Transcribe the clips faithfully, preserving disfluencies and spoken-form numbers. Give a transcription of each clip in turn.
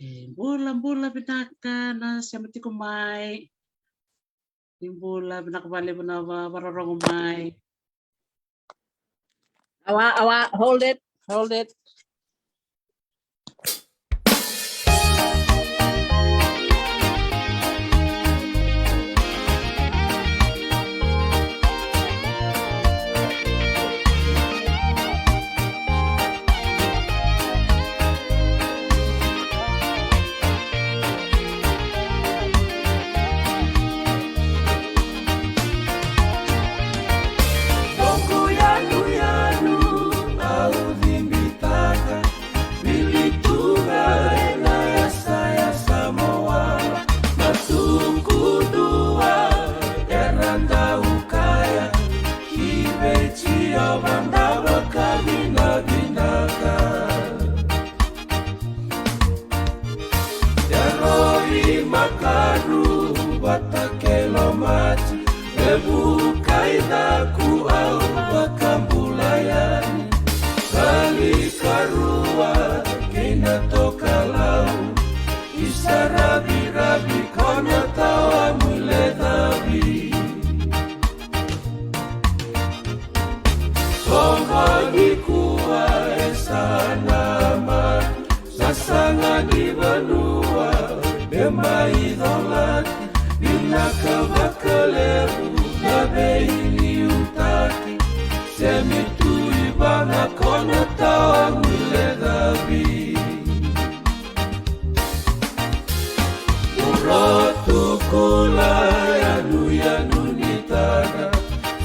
E, bula, bula vinaka na sema tiko mai. Ni bula vinaka vakalevu na va-, vakarorogo mai. Awa, awa, hold it, hold it. Noqu yanuyanu au cibitaka, vili tu ga ena yasayasa mo wala. Na tukudua era dau kaya, ki vei Jiova da vakavinavinaka. Yaroi makanu vata kei lomati, me vuka i daku au vakabula yani. Kali karua kei na tokalau, isa raviravi ko na tawa muilecavi. Soqo nikua e sa na mani, sasaga ni vanua me mai colati. Vinaka vakalevu na veiliutaki, semi tu i vana ko na tawa muilecavi. Murotu kula yanuyanu ni tara,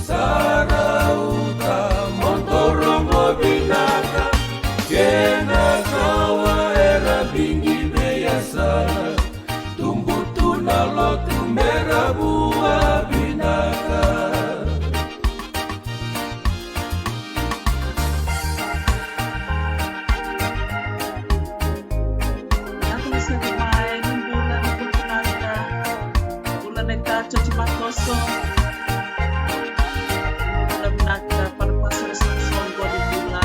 sa rauta mo dau rogo vinaka. Kena kawa era bigi veiyasana, tubu tu na lotu me ra vua vinaka. Vinaka na sema mai, ni bula, ni bula vinaka. Bula na itato ti makoso. Bula vinaka, para pasara sa soqo ni bula.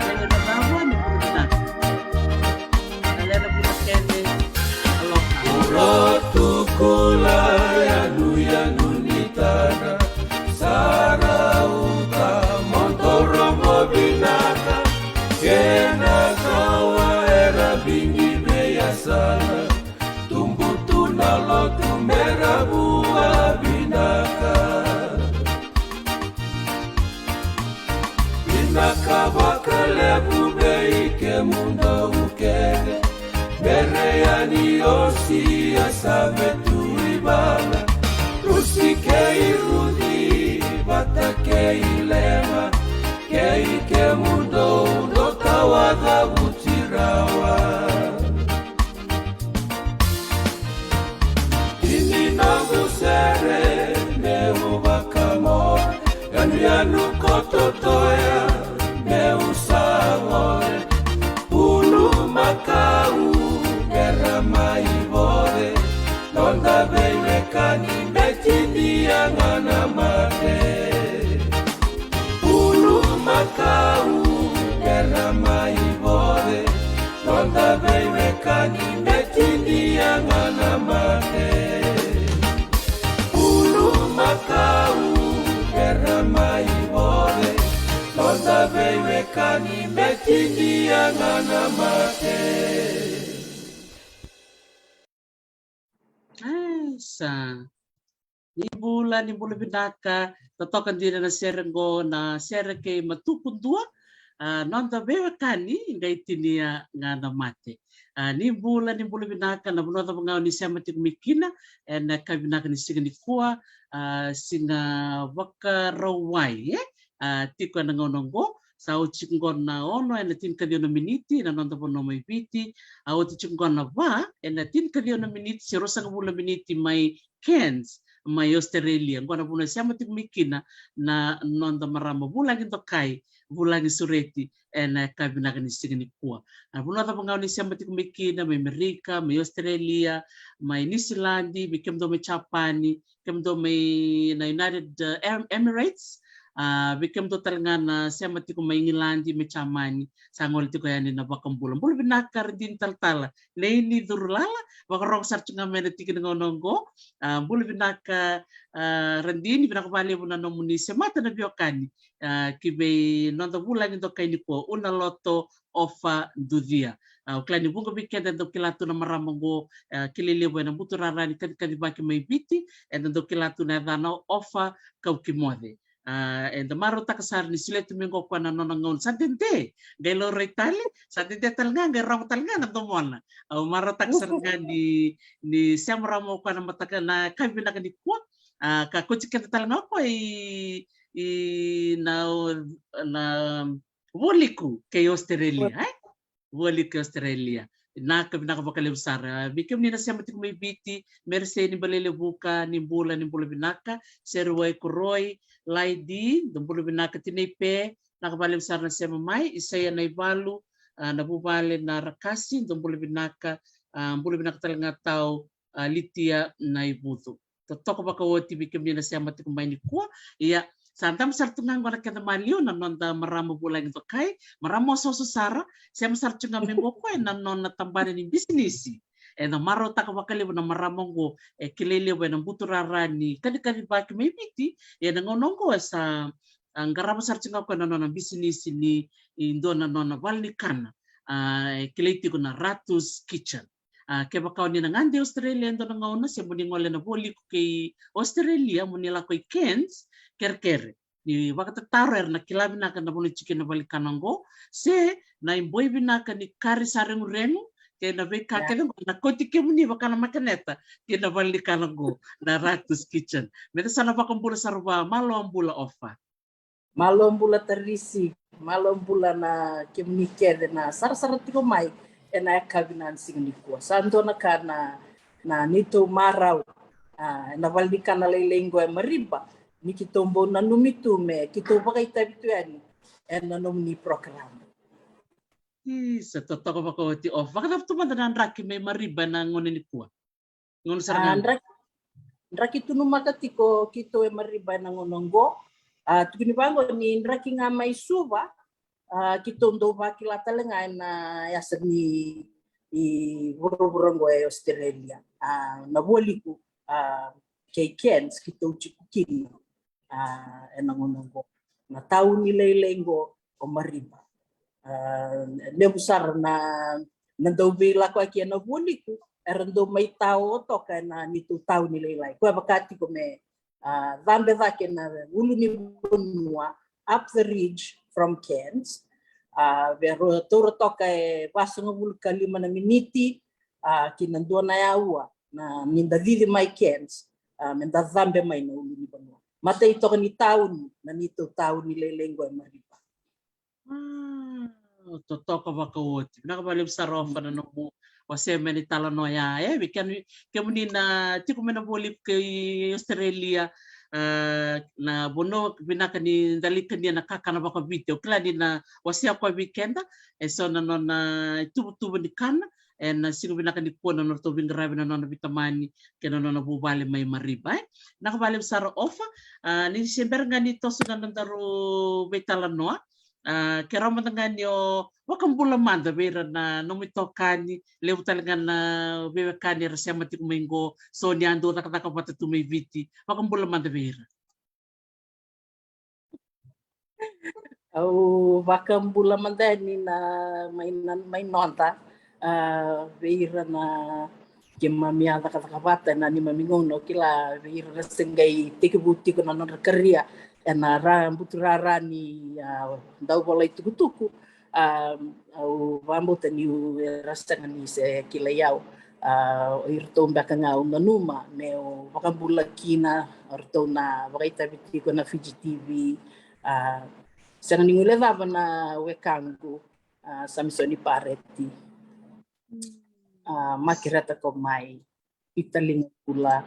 Kena na cava ni bula vinaka. Galera bula kene, aloha. Murotu kula yanuyanu ni tara, sa rauta mo dau rogo vinaka. Kena kawa era bigi veiyasana, tubu tu na lotu me ra vua vinaka. Vinaka vakalevu vei kemudou kece. Mere yani Osia, Save tu i vana, Rusi kei Ruci vata kei Lema, kei kemudou dou tawa cavuti rawa. Ini noqu sere meu vakamore, yanuyanu ko Totoya meu sa gore. Bulumakau me ra mai vore, noda veiwekani me tinia ga na mate. Bulumakau me ra mai vore, noda veiwekani me tinia ga na mate. Bulumakau me ra mai vore, noda veiwekani me tinia ga na mate. Isa. Ni bula, ni bula vinaka. Totoka dina na sere qo, na sere kei Matukudua. A, noda veiwekani qai tinia ga na mate. A, ni bula, ni bula vinaka. Na vanua cava ga o ni sema tiko mai kina ena yakavi vinaka ni siga nikua. A, siga Vakarauwai, e? A, tiko ena gauna qo, sa oti tiko qo na ono ena tinikaciwa na miniti na noda vanua mai Viti. A, oti tiko qo na va ena tinikaciwa na miniti se ruasagavulu na miniti mai Cairns, mai Australia. Qo na vanua e sema tiko mai kina na noda marama vulagi dokai, vulagi sureti ena yakavi vinaka ni siga nikua. A, vanua cava ga o ni sema tiko mai kina, mai Amerika, mai Australia, mai Niusiladi, mai kemudou mai Japani, kemudou mai na United, uh, Em-, Emirates, A, vei kemudou tale ga na sema tiko mai Igiladi, mai Jamani, sa gole tiko yani na vakabula. Bula vinaka Radini talatala, nei ni curu lala, vakarogo sara tu ga mai na tiki ni gauna oqo. A, bula vinaka, a, Radini, vinaka vakalevu na nomuni semata na veiwekani. A, ki vei noda vulagi dokai nikua, Unaloto Ofa Ducia. A, au kila ni vuqa vei keda e dau kila tu na marama oqo, a, kilai levu ena buturara ni kacikacivaki mai Viti, e dau kila tu na yacana o Ofa Kaukimoce. A, eda marautaka sara ni solia tu mai oqo o koya na nona gauna. Sa dede, qai laurai tale, sa dede tale ga, qai rawa tale ga na domona. Au marautaka sara ga ni, ni sema rawa mai o koya na mataka, na yakavi vinaka nikua. A, ka kauti keda tale ga o koya i, i na, na Vualiku kei Australia, e? Vualiku kei Australia. Vinaka, vinaka vakalevu sara. Vei kemuni na sema tiko mai Viti, Meresei ni Balelevuka, ni bula, ni bula vinaka. Seri Waikoroi, Laidi, dou bula vinaka. Tinai Pe, vinaka vakalevu sara na sema mai. Isaia Naivalu, a, na vuvale na Rakasi, dou bula vinaka. A, bula vinaka tale ga tau, a, Litia Naivucu. Totoka vakaoti vei kemuni na sema tiko mai nikua. Ia, sa dabe sara tu ga oqo na keda maliwa na noda marama vulagi dokai, marama osooso sara, sema sara tu ga mai oqo o koya na nona tabana ni bisinisi. Eda marautaka vakalevu na marama oqo, e kilai levu ena buturara ni kacikacivaki mai Viti. Ia na gauna oqo e sa, a, qarava sara tu ga o koya na nona bisinisi ni, i dua na nona valenikana. A, e kilai tiko na Ratu's Kitchen. A, kevaka o ni na gade i Australia e dua na gauna, se mo ni gole na Vualiku kei Australia, mo ni lako i Cairns, kerekere. Ni vakatataro era na kila vinaka na vanua e tiko kina na valenikana oqo, se na iboi vinaka ni kari sa reguregu, kei na veika kece oqo, na kauti kemuni vaka na makeneta kina valenikana oqo, na Ratu's Kitchen. Meda sa na vakabula sara vua, malo bula Ofa. Malo bula Tarisi, malo bula na kemuni kece na sarasara tiko mai ena yakavi na siga nikua. Sa dua na ka na, na neitou marau, a, ena valenikana lailai qo e Mariba, ni keitou bau nanumi tu me keitou vakaitavi tu yani ena nomuni program. Isa, totoka vakaoti. O, vakacava tu mada na draki mai Mariba ena gauna nikua? Gauna sara ga qo. Draki, draki tu numaka tiko keitou e Mariba ena gauna oqo. A, tukuni vaqo ni draki ga mai Suva, a, keitou dau vakila tale ga ena yasa ni, i vuravura oqo e Australia. A, na Vualiku, a, kei Cairns keitou tiko kina. A, ena gauna oqo. Na tauni lailai qo o Mariba. A, levu sara na, na dau veilakoyaki ena Vualiku, era dau mai tao toka ena neitou tauni lailai. Koya vaka tiko me, a, cabe cake na ulu ni vanua, up the ridge from Cairns. A, vei rau taura toka e vasagavulu ka lima na miniti, a, ki na dua na aua, na, nida cici mai Cairns, a, meda cabe mai na ulu ni vanua. Matai toka ni tauni, na neitou tauni lailai qo e Mariba. A, totoka vakaoti. Vinaka vakalevu sara Ofa na nomu wasea mai na italanoa ya, e, vei kemuni, kemuni na tiko mai na Vualiku kei Australia, a, na vanua vinaka ni da lai kania na kakana vakaviti. Au kila ni na wasea koya vei keda eso na nona ituvatuva ni kana ena siga vinaka nikua, na nodratou veiqaravi na nona veitamani kei na nona vuvale mai Mariba, e. Vinaka vakalevu sara Ofa. A, ni se bera ga ni toso na nodaru veitalanoa, a, kerea mada ga ni o vakabula mada vei ira na nomu itokani, levu tale ga na veiwekani era sema tiko mai qo, so ni a dau cakacaka vata tu mai Viti. Vakabula mada vei ira. Au vakabula mada yani na mai, na mai noda, a, vei ira na keimami a cakacaka vata ena neimami gauna. Au kila vei ira na se qai tekivu tiko na nodra karia ena ra, buturara ni, a, dau vola itukutuku. A, au vakabauta niu, era sega ni se kilai au. A, o iratou beka ga au nanuma meu vakabula kina, o iratou na vakaitavi tiko na Fiji TV. A, sega ni guilecava na wekaqu, a, Samisoni Pareti. A, Makereta Komai, Pita Ligabula.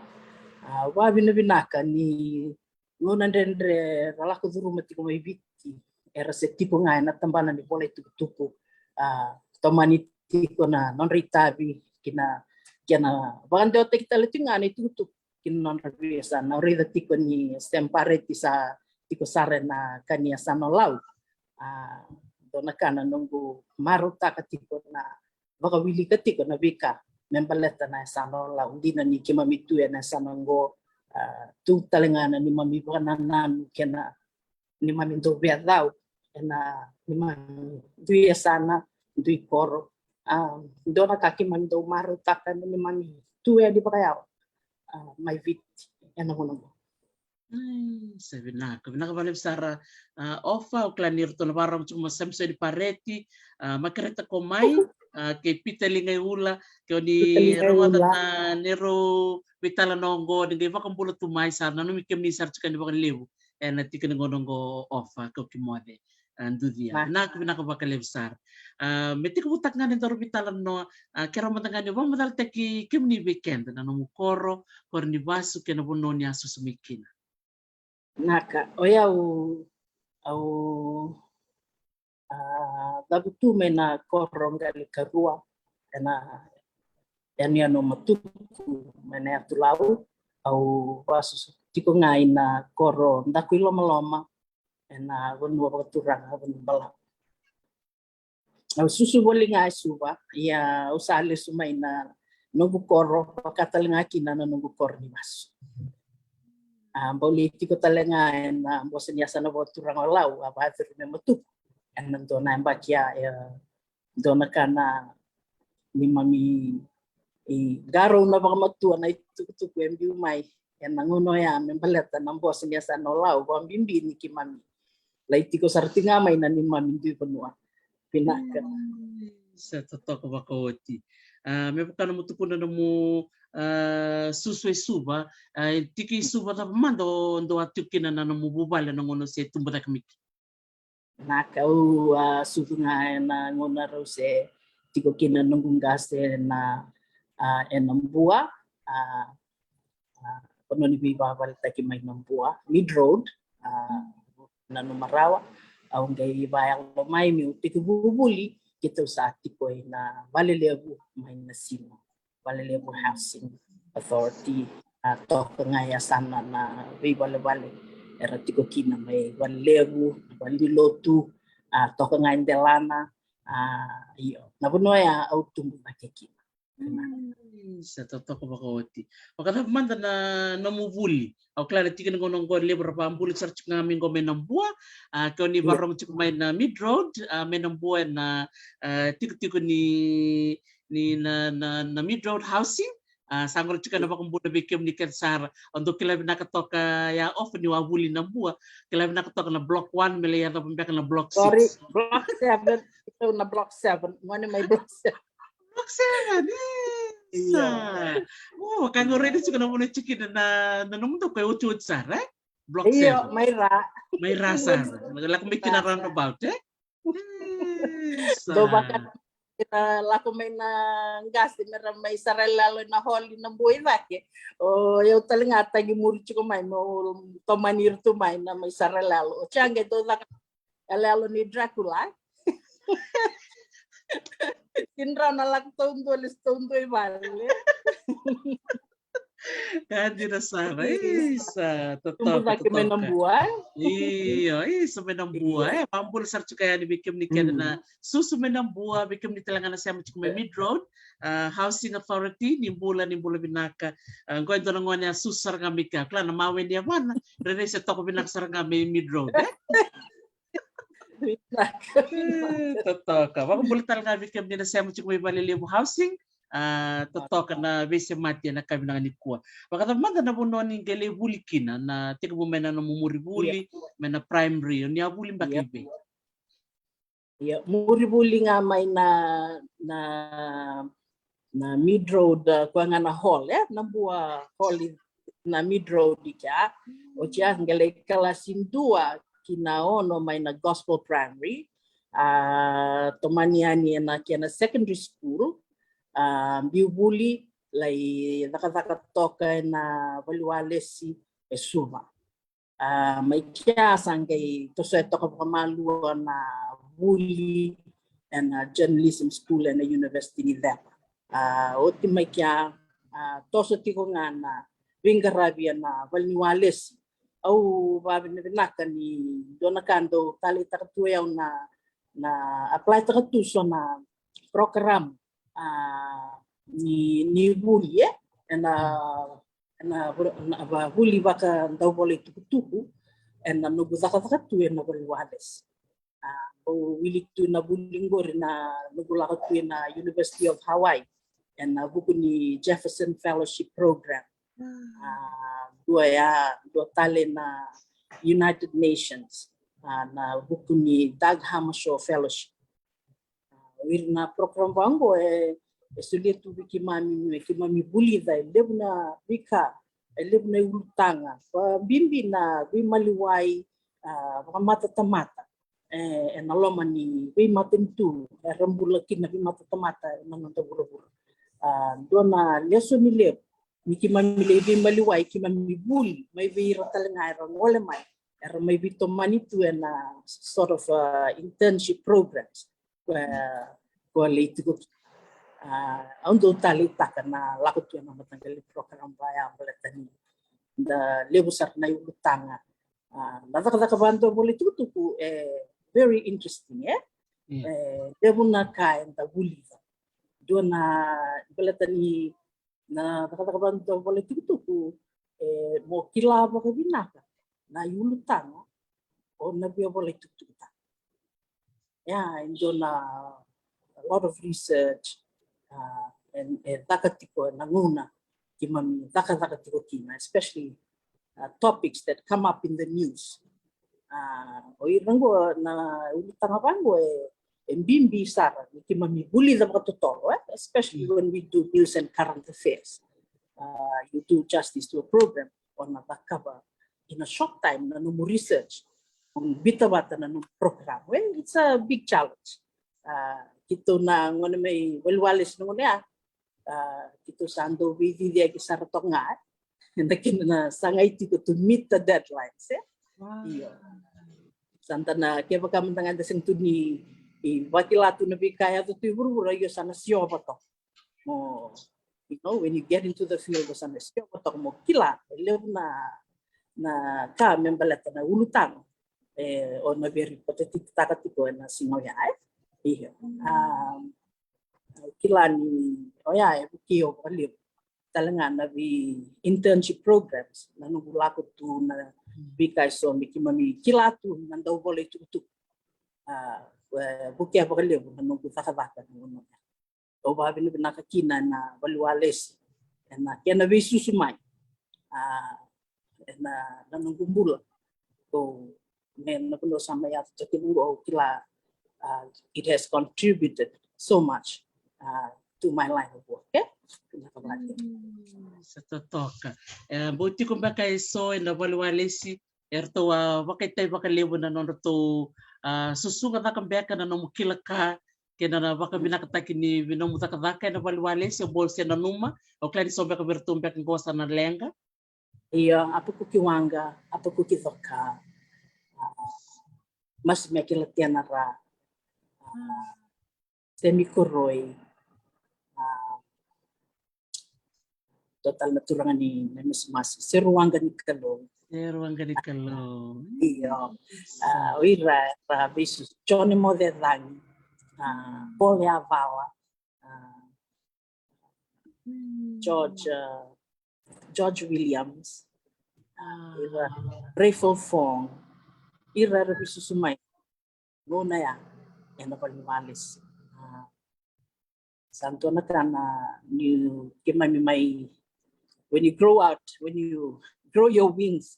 A, vakavinavinaka ni gauna dredre ra lako curuma tiko mai Viti, era se tiko ga ena tabana ni vola itukutuku. A, tomani tiko na nodra itavi ki na, kena vakadewataki tale tiko ga na itukutuku ki na nodra veiyasana. Au raica tiko ni Stem Pareti sa tiko sara ena ka ni yasana o Lau. A, dua na ka na noqu marautaka tiko na vakawilika tiko na veika me baleta na yasana o Lau. Dina ni keimami tu ena yasana oqo, a, tu tale ga na neimami vakanananu kei na neimami dau veiyacau ena neimami dui yasana, dui koro. A, dua na ka keimami dau marautaka na neimami tu yani vakayawa, a, mai Viti ena gauna oqo. Ai, sa vinaka, vinaka vakalevu sara. A, Ofa, au kila ni ratou na vakarorogo tiko mai o Samisoni Pareti, a, Makereta Komai, a, kei Pita Ligaiula, ke o ni rogoca na neirau veitalanoa oqo, ni qai vakabula tu mai sara, nanumi kemuni sara tiko yani vakalevu ena tiki ni gauna oqo, Ofa kei Kimoce, a, Ducia. Vinaka, vinaka vakalevu sara. A, me tekivutaka ga na nodaru veitalanoa, a, kerea mada ga ni vakamacalataki kemuni vei keda, na nomu koro, koro ni vasu kei na vanua ni a susu mai kina. Vinaka, o yau au, a, cavutu mai na koro Qalikarua, ena yanuyanu o Matuku, mai na yatu Lau. Au vasu tiko ga ina koro Dakuilomaloma, ena vanua vakaturaga Vanuabalavu. Au susu voli ga e Suva, ia au sa lesu mai na noqu koro, vaka tale ga kina na noqu koro ni vasu. A, bau lai tiko tale ga ena bose ni yasana vakaturaga o Lau, a vakayacori mai Matuku. Ena dua na yabaki ya, e, dua na ka na neimami, e, qarauna vakamatua na itukutuku e biu mai ena gauna oya me baleta na bose ni yasana o Lau, vakabibi ni keimami lai tiko sara tiko ga mai na neimami dui vanua. Vinaka. Mm, sa totoka vakaoti. A, me vaka nomu tukuna nomu, a, susu e Suva, a, e tiko i Suva cava mada o dau a tiko kina na nomu vuvale na gauna o se tubu cake mai kina? Vinaka, au a sucu ga ena gauna rau se tiko kina noqu qase na, a, ena Bua, a, a, vanua ni veivakavaletaki mai na Bua, Mead Road, a, nanuma rawa. Au qai vakayalo mai meu tekivu vuli, keitou sa tiko ina valelevu mai Nasinu. Valelevu Housing Authority, a, toka ga e yasana na veivalevale era tiko kina mai Valelevu, na valenilotu, a, toka ga e delana, a, io, na vanua ya au tubu cake kina. Mm, sa totoka vakaoti. Vakacava mada na nomu vuli? Au kila na tiki ni gauna oqo levu ra vakabuli sara tiko ga mai qo mai na Bua, a, ke o ni vakarorogo tiko mai na Mead Road, a, mai na Bua ena, a, tikotiko ni ni na, na, na Mead Road Housing. A, sa qori tiko na vakabula vei kemuni kece sara. O dou kila vinaka toka ya Ofa ni o a vuli na Bua. Kila vinaka toka na block one me lai yacova beka na block six. Sorry, block seven. Ito na block seven. Mone mai block seven. Block seven, yes. Io. O, ka qori tiko na vanua tiko na, na, na nomudou koya otioti sara, e? Block seven. Io, mai ra. Mai ra sara. Lako mai kina roundabout, e? Isa. Dou vaka ira lako mai na qase me ra mai sara yaloyalo ina hall ina Bua i cake. O yau tale ga tagi muri tiko mai meu tomani ira tu mai na mai sara yaloyalo. O tia qai dou caka yaloyalo ni Dracula. Kina drau na lako taudua lesu taudua i vale. Ka dina sara, isa, totoka, totoka. Io, isa mai na Bua, e, vakabula sara tiko yani vei kemuni kece na susu mai na Bua, vei kemuni tale ga na sema tiko mai Mead Road, a, Housing Authority, ni bula, ni bula vinaka. A, qo e dua na gone a susu sara ga mai kea, kila na mawe ni yavana, rairai se toka vinaka sara ga mai Mead Road, e? Vinaka, vinaka. E, totoka. Vakabula tale ga vei kemuni na sema tiko mai Valelevu Housing. A, totoka na veisemati ena yakavi vinaka nikua. Vakacava mada na vanua ni qai lai vuli kina, na tekivu mai na nomu muri vuli mai na primary, o ni a vuli beka i vei? Ia, muri vuli ga mai na, na na Mead Road, a, koya ga na hall, e, na Bua Hall, na Mead Road i kea. Oti ya qai lai kalasi dua ki na ono mai na Gospel Primary. A, tomani yani ena kena secondary school, a, biu vuli lai cakacaka toka ena valiwalesi e Suva. A, mai kea sa qai tosoya toka vakamalua na vuli ena journalism school ena University ni Ceva. A, oti mai kea, a, toso tiko ga na veiqaravi ena valeniwalesi. au vavinavinaka ni dua na ka dau taleitaka tu e au na, na applytaka tu so na program, a, ni, ni vuli, e, ena, ena, na va-, vuli vakadauvola itukutuku, ena noqu cakacaka tu ena valeniwalesi. A, au wili tu na vuli qori na noqu lako tu ena University of Hawaii, ena vuku ni Jefferson Fellowship Program. A, dua ya, dua tale na United Nations, a, na vuku ni Dag Hammarskjöld Fellowship. A, o ira na program vaqo e, e solia tu vei keimami me keimami vulica e levu na veika, e levu na ulutaga, vakabibi na veimaliwai, a, vakamatatamata, e, ena loma ni veimatanitu era bula kina na veimatatamata ena noda vuravura. A, dua na lesoni levu ni keimami lai veimaliwai, keimami vuli mai vei ira tale ga era gole mai, era mai veitomani tu ena sort of, uh, internship programs. Ko, ko lai tiko ki. A, au dau taleitaka na lako tu ena mataqali program vaya baleta ni da levu sara na ulutaga. A, na cakacaka vakadauvola itukutuku e very interesting, e? E levu na ka eda vulica. Dua na, baleta ni na cakacaka vakadauvola itukutuku, e, mo kila vakavinaka na ulutaga o na via vola itukutukutaka. Ia, e dua na, a lot of research, a, e, e caka tiko ena gauna keimami cakacaka tiko kina, especially, uh, topics that come up in the news. A, o ira qo na ulutaga vaqo e, e bibi sara ni keimami vulica vakatotolo, e? Especially when we do news and current affairs. A, you do justice to a program, o na cakava in a short time na nomu research, o biuta vata na nomu program. Well, it's a big challenge. A, keitou na gone mai valeniwalesi na gauna ya, a, keitou sa dau veiciciyaki sara toka ga, e? Eda kina na sagai tiko to meet the deadlines, e? Io. Sa da na, kevaka mada ga eda sega tu ni, e, vakila tu na veika e yaco tu e vuravura, io sa na siova toka. Mo, you know, when you get into the field, sa na siova toka mo kila e levu na, na ka me baleta na ulutaga, e, o na via ripotatitaka tiko ena siga oya, e? Io. A, kila ni oya e vukei au vakalevu tale ga na vei internship programs, na noqu lako tu na veika eso me keimami kila tu na dauvola itukutuku. A, e, vukea vakalevu na noqu cakacaka na gauna oya. Au vakavinavinaka kina na valeniwalesi ena kena veisusu mai, a, ena, na noqu bula. Ko me na vanua sa mai yaco toka kina qo, au kila, a, it has contributed so much, a, to my line of work, e? Vinaka vakalevu. Mm, sa totoka. E, bau tiko beka eso ena valeniwalesi, eratou a vakaitavi vakalevu na nodratou, a, susuga cake beka na nomu kila ka kei na, na vakavinakataki ni nomu cakacaka ena valeniwalesi. O bau se nanuma, o kila ni so beka vei iratou beka qo sa na leqa. Io, Apakuki Waqa, Apakuki Coka, a, Masu Meke Latianara, a, Semi Koroi, a, dua tale na turaga ni, na Masu Masu, Seru Waqa ni Kalou. Seru Waqa ni Kalou. Io. A, o ira era veisusu, Jone Mocecagi, a, Pole Avala, a, George, a, George Williams, a, ira, Rayful Fong, ira era veisusu mai gauna ya ena valeniwalesi. A, sa dua na ka na ni keimami mai, when you grow out, when you grow your wings,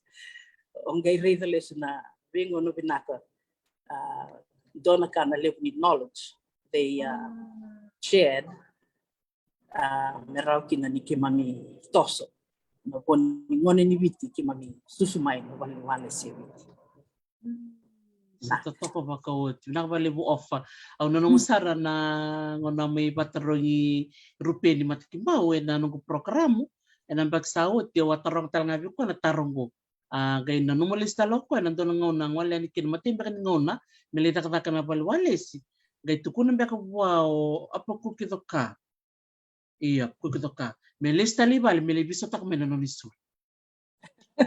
o qai raica lesu na veigauna vinaka. A, dua na ka na levu ni knowledge they, a, shared, a, me rawa kina ni keimami toso na vo ni gone ni Viti keimami susu mai na valeniwalesi e Viti. Sa totoka vakaoti. Vinaka vakalevu Ofa. Au nanuma sara na gauna mai vakatarogi Rupeni Matakibau ena noqu porokaramu ena yabaki sa oti, au a taroga tale ga vei koya na taro qo. A, qai nanuma lesu tale o koya na dua na gauna a gole yani kina, matai beka ni gauna me lai cakacaka na valeniwalesi. Qai tukuna beka vua o Apakuki Coka. Io, Apakuki Coka, me lesu tale i vale me lai veisautaka mai na nona isulu.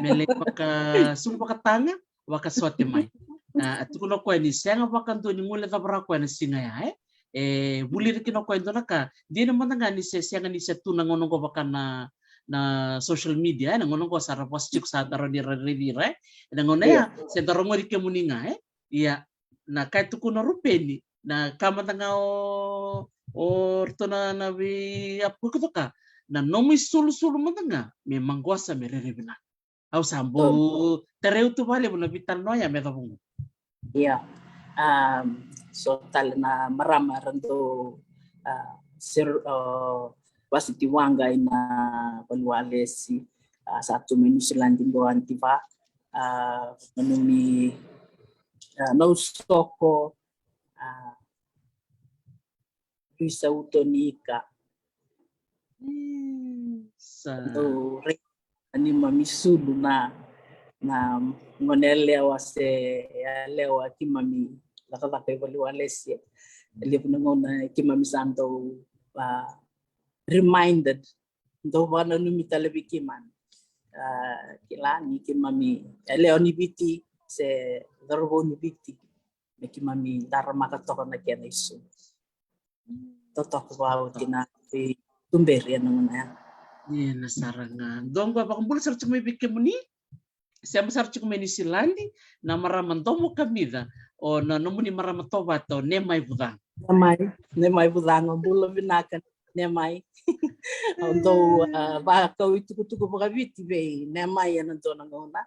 Me lai vakasugu vakataga, vakasote mai. A, a tukuna o koya ni sega vakadua ni guilecava rawa o koya na siga ya, e. E vuli ira kina o koya e dua na ka, dina mada ga ni se sega ni se tu na gauna oqo vaka na, na social media, e, na gauna oqo sa ra vosa tiko, sa da rawa ni ra raici ira, e. Na gauna ya, se da rogoci kemuni ga, e. Ia, na ka e tukuna o Rupeni, na ka mada ga o, o ratou na, na veiapu koto ka, na nomu isulusulu mada ga me maqosa, me rere vinaka. Au sa bau tarai au tu vakalevu na veitalanoa ya me yacova oqo. Ia, um, so tale na marama era dau, uh, ser, uh, vasiti waqa ina valiwalesi, uh, sa tu mai Niusiladi qo, Anti Va, uh, nanumi, uh, Nausoko, uh, Luisa Utonika. Mm, sa. Dau raica ni mami sulu na, na gone yalewa se yalewa keimami cakacaka i valiwalesi. E levu na gauna keimami sa dau, ah, reminded, dau vakananumi tale vei keimami. Ah, kila ni keimami yalewa ni Viti se cauravou ni Viti, me keimami daramaka toka na kena isulu. Totoka vakaoti na veituberi ena gauna ya. Ena sara ga. Dua qo, vakabula sara tiko mai vei kemuni. Sema sara tiko mai Niusiladi, na marama domo kamica, o na nomuni marama tovata, o Nemai Vucago. Nemai, Nemai Vucago, bula vinaka, Nemai. Au dau, ah, vakau itukutuku vakaviti vei Nemai ena dua na gauna.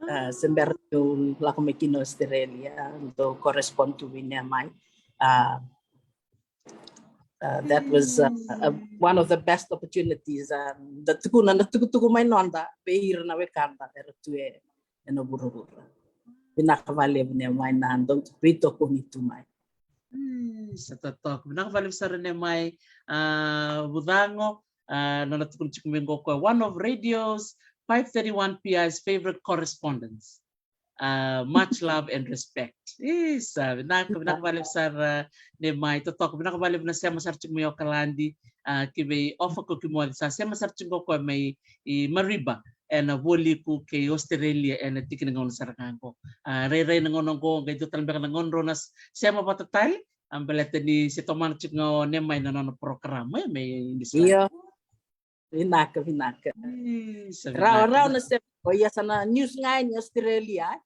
Ah, se bera niu lako mai kina Australia, dau correspond tu vei Nemai. Ah, ah, that was, uh, a, one of the best opportunities. Ah, da tukuna na tukutuku mai noda vei ira na wekada era tu e, ena vuravura. Vinaka vakalevu Nemai na dau veitokoni tu mai. Mm, sa totoka. Vinaka vakalevu sara Nemai, ah, Vucago, ah, nona tukuna tiko mai qo o koya, one of radio's five thirty-one P I's favorite correspondents. Ah, much love and respect. Isa, vinaka, vinaka vakalevu sara Nemai, totoka, vinaka vakalevu na sema sara tiko mai Okaladi, ah, ki vei Ofa Kokimoce, sa sema sara tiko o koya mai i Mareeba, ena vualiku kei Australia, ena tiki ni gauna sara ga qo. Ah, rairai na gauna qo, qai dua tale beka na gauna drau na s-, sema vata tale, ah, baleta ni se tomana tiko ga o Nemai na nona program, e, mai Niusiladi. Io. Vinaka, vinaka. Isa, rawa, vinaka, rawa na sema. O ia sa na news ga ni Australia, e?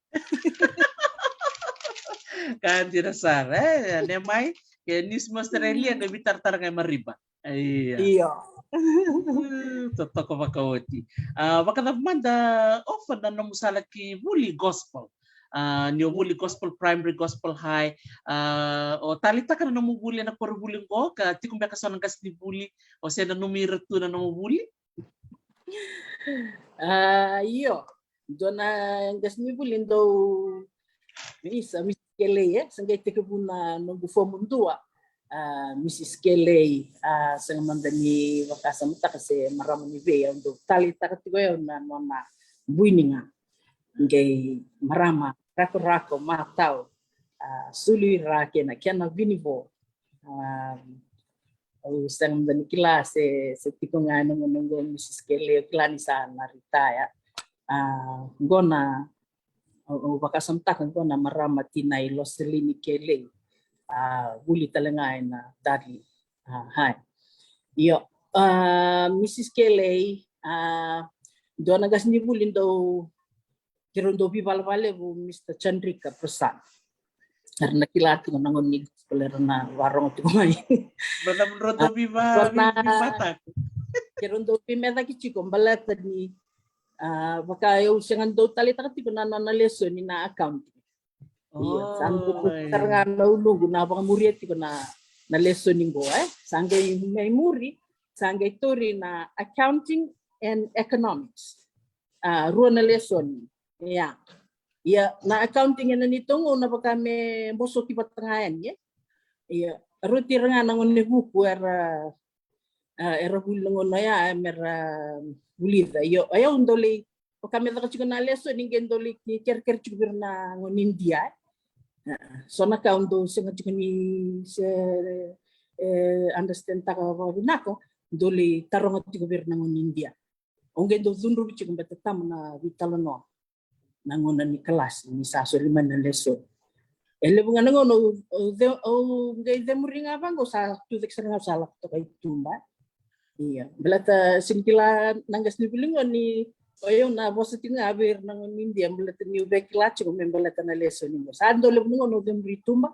Ka dina sara, e, Nemai, ke news mai Australia, qai veitaratara ga i Mareeba. Ia. Io. Mm, totoka vakaoti. Ah, vakacava mada, Ofa, na nomu sala ki vuli gospel? Ah, ni o vuli gospel primary, gospel high. Ah, o taleitaka na nomu vuli ena koronivuli qo, ka tiko beka so na qasenivuli, o se nanumi ira tu na nomu vuli? Ah, io. Dua na qasenivuli dau, isa, Missus Kelei, e, sa qai tekivu na noqu fomu dua. Ah, Missus Kelei, ah, sega mada ni vakasamataka se marama ni vei, au dau taleitaka tiko o yau na nona buiniga. Qai marama rakorako, matau, ah, sulu i ra kei na kena vinivo. Ah, au sega mada ni kila se, se tiko ga ena gauna qo Missus Kelei, au kila ni sa na retire. Ah, qo na, au, au vakasamataka qo na marama tinai Loselini Kelei. Ah, vuli tale ga ena Dudley, ah, High. Io, ah, Missus Kelei, ah, dua na qasenivuli dau, keirau dau veivala vakalevu, Mister Chandrika Prasad. Era na kila tiko na gone ni gospel, era na varogo tiko mai. Brother, brother, ah, viva, viva, viva. Keirau dau veimecaki tiko baleta ni, ah, vaka au sega ni dau taleitaka tiko na nona lesoni na accounting. Io, sa dau sara ga na uluqu na vakamuria tiko na, na lesoni qo, e. Sa qai mai muri, sa qai tauri na accounting and economics. Ah, rua na lesoni. Ia. Ia, na accounting ena neitou gauna vaka me bosoki vata ga yani, e. Ia, rauti ira ga na gone vuku era, ah, era vuli na gauna ya, e, mera vulica. Io, o yau dau lai, vaka me caka tiko na lesoni qai dau lai kerekere tiko vei ira na gone Idia, e. Ah, so na ka au dau sega tiko ni se, e, understand taka vakavinaka, dau lai taroga tiko vei ira na gone Idia. Au qai dau cudruvi tiko beta tabu na veitalanoa na gauna ni kalasi ni sa soli mai na lesoni. E levu ga na gauna au, au, au qai cemuri ga vaqo, sa tu cake sara ga, au sa lako toka i tuba. Ia, baleta sega ni kila na qasenivuli qo ni o yau na vosa tiko ga vei ira na gone ni Idia, baleta niu via kila tiko me baleta na lesoni qo. Sa dau levu na gauna au cemuri tuba.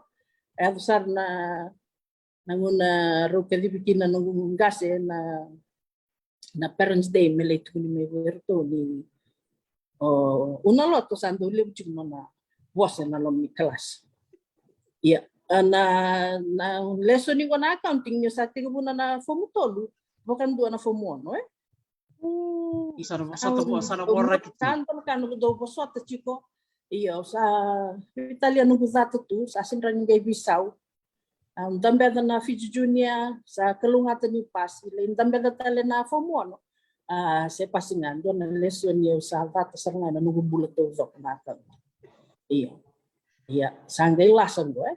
E yaco sara na na gauna rau kacivi kina noqu qase na, na Parents Day, me lai tukuni mai vei iratou ni o Unaloto sa dau levu tiko nona vosa ena loma ni kalasi. Ia, a, na, na lesoni qo na accounting, niu sa tekivuna na fomu tolu, vakadua na fomu ono, e? Sa na vosota, vo- sa na voraki tu. Sa dua na ka noqu dau vosota tiko. Ia, au sa veitalia noqu cata tu, sa sega ni qai veisau. Au dabeca na Fiji Junior, sa kalougata niu pasi, lai dabeca tale na fomu ono. A, se pasi ga, dua na lesoni au sa cata sara ga ena noqu bula taucoko na ka. Ia. Ia, sa qai lasa qo, e.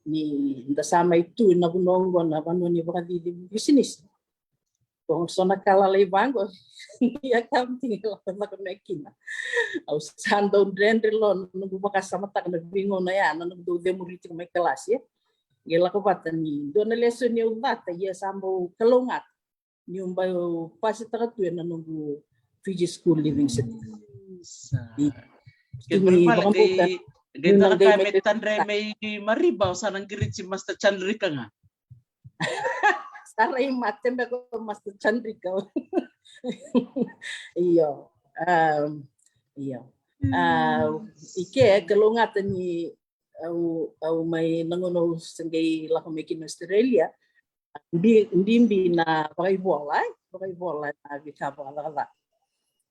Ni da sa mai tu ena vanua qo, na vanua ni vakacici bisinisi. Ko so na ka lalai vaqo. Ia, ka mati ga lako, lako mai kina. Au sa dau dredre lo na noqu vakasamataka na veigauna ya, na noqu dau cemuri tiko mai kalasi, e. Qai lako vata ni dua na lesoni au cata, ia sa bau kalougata niu bau pasitaka tu ena noqu Fiji School Leaving Certificate. Sa. I- Ke Tini bale vakabuka. Qai, qai dua na ka me tadre mai Mariba, au sa na qiriti Master Chandrika ga. Sa rai mate beka o Master Chandrika. Io. Um, io. Um, i ke, kalougata ni au, au mai na gauna au se qai lako mai kina Australia. Bi-, bibi na vakaivola, e? Vakaivola na veika vakacakacaka.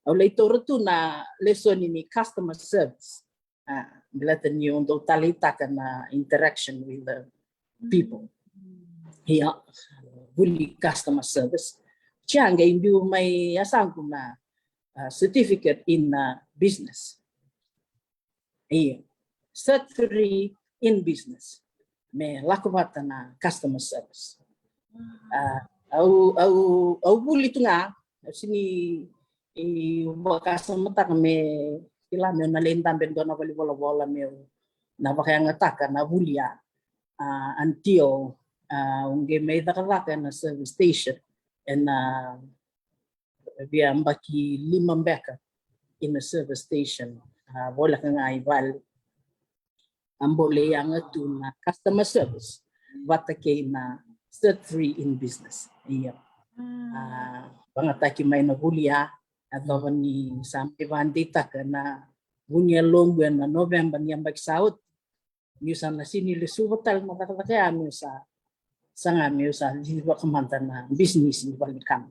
Au lai taura tu na lesoni ni customer service. A, baleta niu dau taleitaka na interaction with the people. Ia, vuli customer service. Tia, qai biu mai yasaqu na, a, certificate in, a, business. Io. Cert three in business. Me lako vata na customer service. A, au, au, au vuli tu ga, au sega ni, e, vakasamataka me kila meu na lai dabe dua na valenivolavola meu na vakayagataka na vuli ya. A, until, a, au qai mai cakacaka ena service station ena, a, via yabaki lima beka ena service station. A, voleka ga i vale. A, bole yaga tu na customer service vata kei na cert three in business. Ia. A, vagataki mai na vuli ya, a, cava ni sa mai vakadeitaka na vu ni yaloqu ena November ni yabaki sa oti. Niu sa na sega ni lesuva tale na cakacaka ya, niu sa saga meu sa cici vakamada na bisinisi ni vale ni kaba.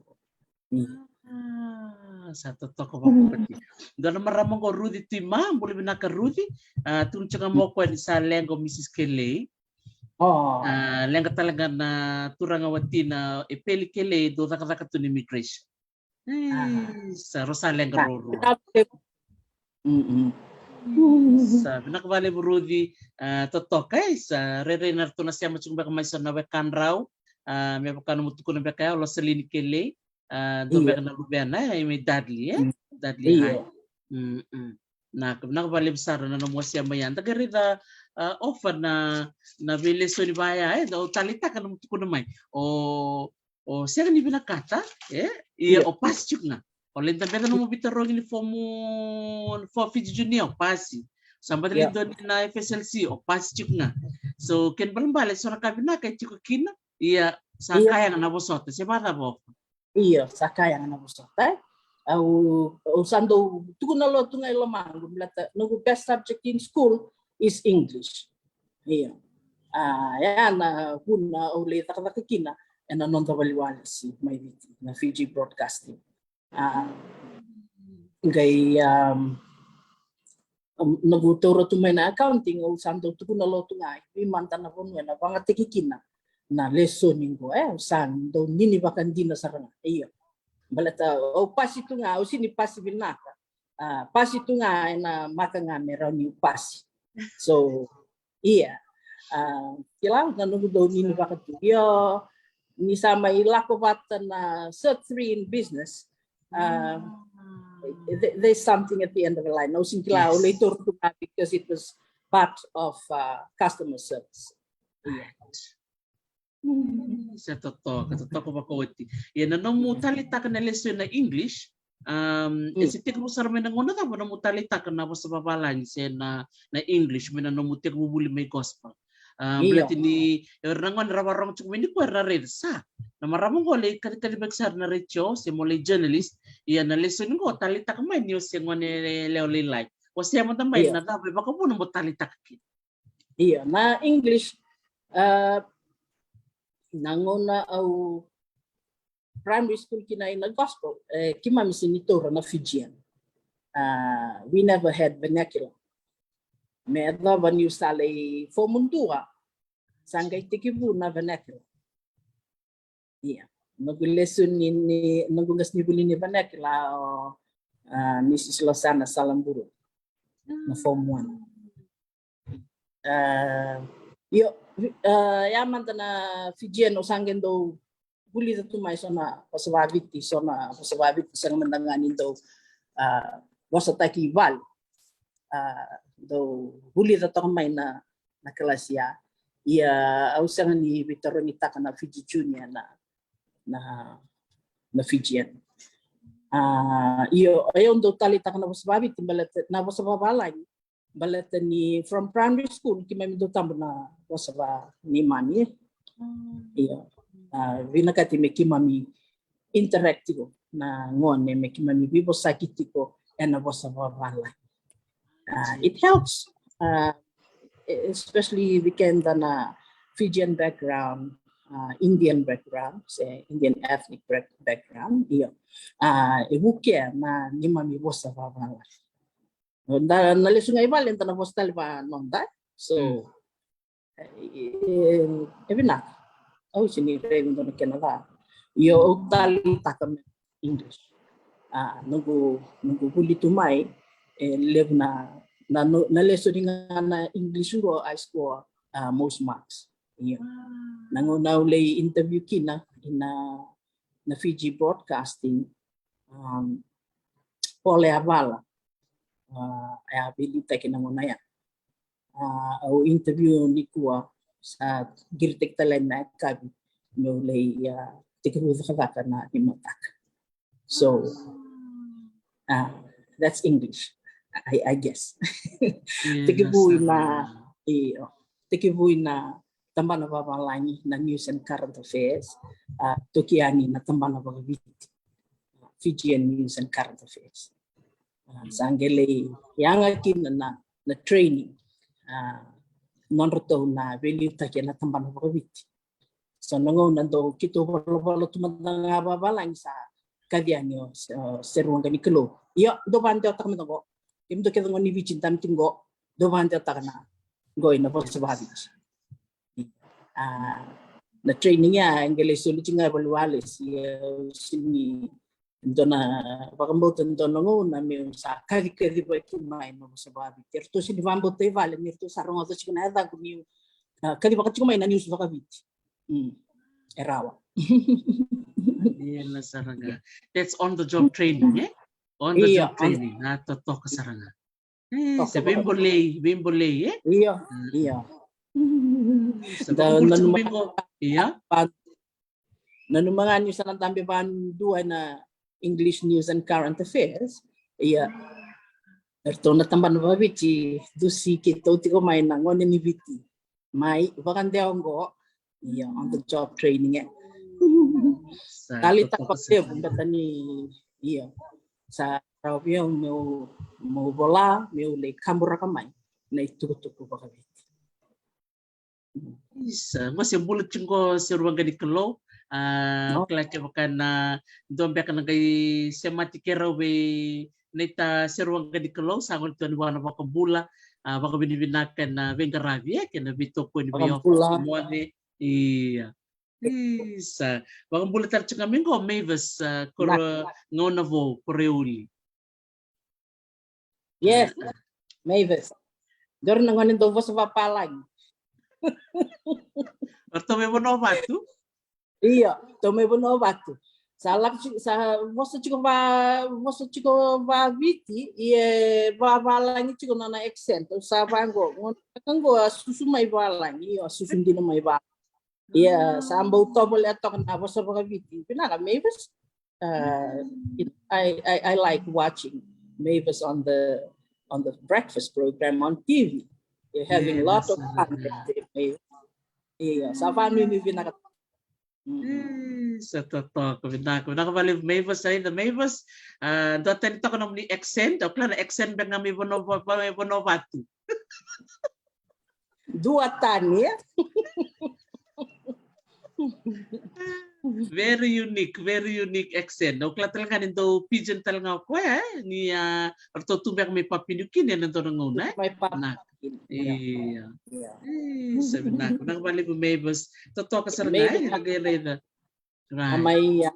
Mm. A, sa totoka vakavakati. Dua na marama qo, Ruci Tuima, bula vinaka Ruci. A, tukuna tiko ga mai o koya ni sa leqa o Mrs Kelei. O. A, leqa tale ga na turaga watina, e, Peli Kelei, dau cakacaka tu na immigration. Isa, rau sa leqa ruarua. Mm-mm. Sa vinaka vakalevu Ruci, a, totoka, e, sa rairai na ratou na sema tiko beka mai so na wekadrau, a, me vaka nomu tukuna beka ya o Losalini Kelei, a, dua beka na luvena, e, mai Dudley, e? Dudley High. Mm-mm. Na, vinaka vakalevu sara na nomu wasea mai ya. Da qai raica, a, Ofa, na, na veilesoni vaya, e, dau taleitaka nomu tukuna mai. O O sega ni vinakata, e? Ia, o pasi tiko ga. O lai dabeca nomu veitarogi ni fomu four Fiji Junior, o pasi. Sa baci lai dua na F S L C, o pasi tiko ga. So, kena ibalebale, so na ka vinaka e tiko kina, ia, sa ka yaga na vosota, se vakacava Ofa? Ia, sa ka yaga na vosota, e? Au, au sa dau tukuna lotu ga i lomaqu, baleta noqu best subject in school is English. Ia. A, ya na vuna au lai cakacaka kina ena noda valeniwalesi mai Viti, na Fiji Broadcasting. A, qai, um, noqu taura tu mai na accounting, au sa dau tukuna lotu ga i vei mada na vanua ena vagataki kina na lesoni qo, e, au sa dau nini vakadina sara ga. Ia. Baleta au pasi tu ga, au sega ni pasi vinaka. A, pasi tu ga ena maka ga me rawa niu pasi. So, ia. A, kila, na noqu dau nini vaka tu. Io, ni sa mai lako vata na cert three in business, Uh, th- there's something at the end of the line. Au sega ni kila, au lai taura tu ga because it was part of uh, customer service. Ia. Se totoka, totoka vakaoti. Ia na nomu taleitaka na lesoni na English, um, e se tekivu sara mai na gauna cava nomu taleitaka na vosa vavalagi se na, na English mai na nomu tekivu vuli mai gospel? Um, baleta ni era na gone ra vakarorogo tiko mai nikua era na raica sa na marama qo lai kacikaci vaki sara na retio se mo lai journalist. Ia na lesoni qo taleitaka mai ni o se gone lewe lailai. O se mada mai na cava e vakavuna mo taleitaka kina. Ia na English, uh, na gauna au primary school kina ina gospel, e, keimami sega ni taura na Fijian. Uh, we never had vernacular. Me yacova niu sa lai fomu dua sa qai tekivu na vernacular. Ia noqu lesoni ni, noqu qasenivuli ni vernacular o uh, Mrs Losana Salaburu na fomu one. Uh, io, uh, ia mada na Fijian au sa qai dau vulica tu mai so na vosa vaviti, so na vosa vaviti sega mada ga ni dau uh, vosataki i vale. Uh, dau vulica toka mai na, na kalasi ya. Ia au sega ni veitarogitaka na Fiji Junior na, na, na Fijian. Uh, io, au dau taleitaka na vosa vaviti baleta na vosa vavalagi. Baleta ni from primary school keimami dau tabu na vosa va neimami. Ia, uh, vinakati me keimami interact tiko na gone me keimami veivosaki tiko ena vosa vavalagi. Uh, it helps, uh, especially vei keda na Fijian background, uh, Indian background, se Indian ethnic background. Ia, uh, e vukea na neimami vosa vavalagi. Da na lesu ga i vale da na vosa tale vanoda. So e, e vinaka. Au sega ni raica dua na kena ca. Io, au taleitaka me English. A, noqu, noqu vuli tu mai e levu na, na, na lesoni ga na English qo I score uh, most marks. Io. Na gauna au lai interview kina ina, na Fiji Broadcasting, um, Pole Avala, uh, e a veiliutaki na gauna ya. Uh, au interview nikua sa qiritaki tale na yakavi meu lai, uh, tekivu cakacaka na veimataka. So uh, that's English, I, I guess. Tekivu ina, io, tekivu ina tabana vavalagi na News and Current Affairs, uh, toki yani na tabana vakaviti, Fijian News and Current Affairs. Uh, sa qai lai yaga kina na, na training, uh, nodratou na veiliutaki ena tabana vakaviti. So na gauna dau keitou valavala tu mada ga vavalagi sa kaci yani o, uh, Seruaqa ni Kalou. Io, dou vakadewataka mada qo. Kemudou kece qo ni Viti dabe tiko qo, dou vakadewataka na qo ina vosa vakaviti. A, na training ya e qai lai soli tiko ga e Valiwale, se au sega ni dua na vakabauta dua na gauna meu sa kacikaci vaki mai na vosa vakaviti. Eratou sega ni vakabauta i vale ni ratou sa rogoca tiko na yacaqu niu, a, kacivaka tiko mai na news vakaviti. Mm. E rawa. Ia na sara ga. That's on the job training, eh? On the job training. Na totoka sara ga. E, se veibolei, veibolei, eh? Io, io. Sa da, nanuma, io. Nanuma ga niu sa na dabe vadua ena English News and Current Affairs. Ia. Eratou na tabana vakaviti dusi keitou tiko mai na gone ni Viti. Mai vakadewa qo. Ia, on the job training, eh. Taleitaka vakalevu, baleta ni, ia, sa rawa vei au meu, meu vola, meu lai kaburaka mai na itukutuku vakaviti. Isa, qo se bula tiko qo Seruaqa ni Kalou. A, kila kevaka na dua beka na qai semati keirau vei naita Seruaqa ni Kalou, sa gole tu yani vua na vakabula, a, vakavinavinaka ena veiqaravi, e, kei na veitokoni vei au. Ia. Isa. Vakabula tale tiko ga mai qo Mavis, a, Korogaunavou, Koreuli. Yes, Mavis. Dua na gone dau vosa vapalagi. Ratou mai Vanuavatu? Io, ratou mai Vanuavatu. Sa lako tiko, sa vosa tiko va, vosa tiko va Viti, ia vavalagi tiko na nona accent. Au sa vaqo, gona ka qo a susu mai valagi, io, a susu dina mai valagi. Ia sa bau tovolea toka na vosa vaka Viti. Vinaka Mavis. Uh, you know, I, I, I like watching Mavis on the on the breakfast program on T V. You're having a lot of fun there, Mavis. Ia sa vanuinui vinaka. Sa totoka vinaka, vinaka vakalevu Mavis. Sa ida Mavis, a dua tani toka nomuni accent, au kila na accent beka ga mai Vanua, Vanuavatu. Dua tani e. Very unique, very unique accent. Au kila tale ga ni dau pidgin tale ga o koya e, ni a ratou tu beka mai Papua New Guinea ena dua na gauna e. Mai Papua New Guinea. Ia. Sa vinaka, vinaka vakalevu Mavis. Totoka sara ga e, ni na qai raica. A mai a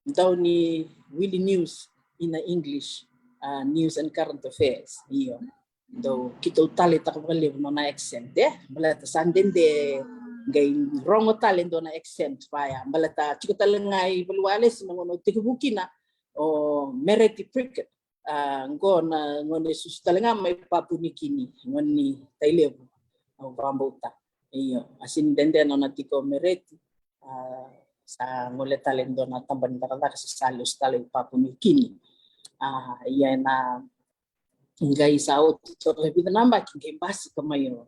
dau ni wili news ina English, a news and current affairs. Io. Dau keitou taleitaka vakalevu nona accent e, baleta sa dede qai rogo tale dua na accent vaya, baleta tiko tale ga i Valiwalesi na gauna au tekivu kina o Mereti Prickett. A qo na gone susu tale ga mai Papua New Guinea, gone ni Tailevu. Au vakabauta. Io, a sini dede nona tiko Mereti. A sa gole tale dua na taba ni cakacaka sa sa lesu tale i Papua New Guinea. A ia ena qai sa oti toka e vica na yabaki qai basika mai o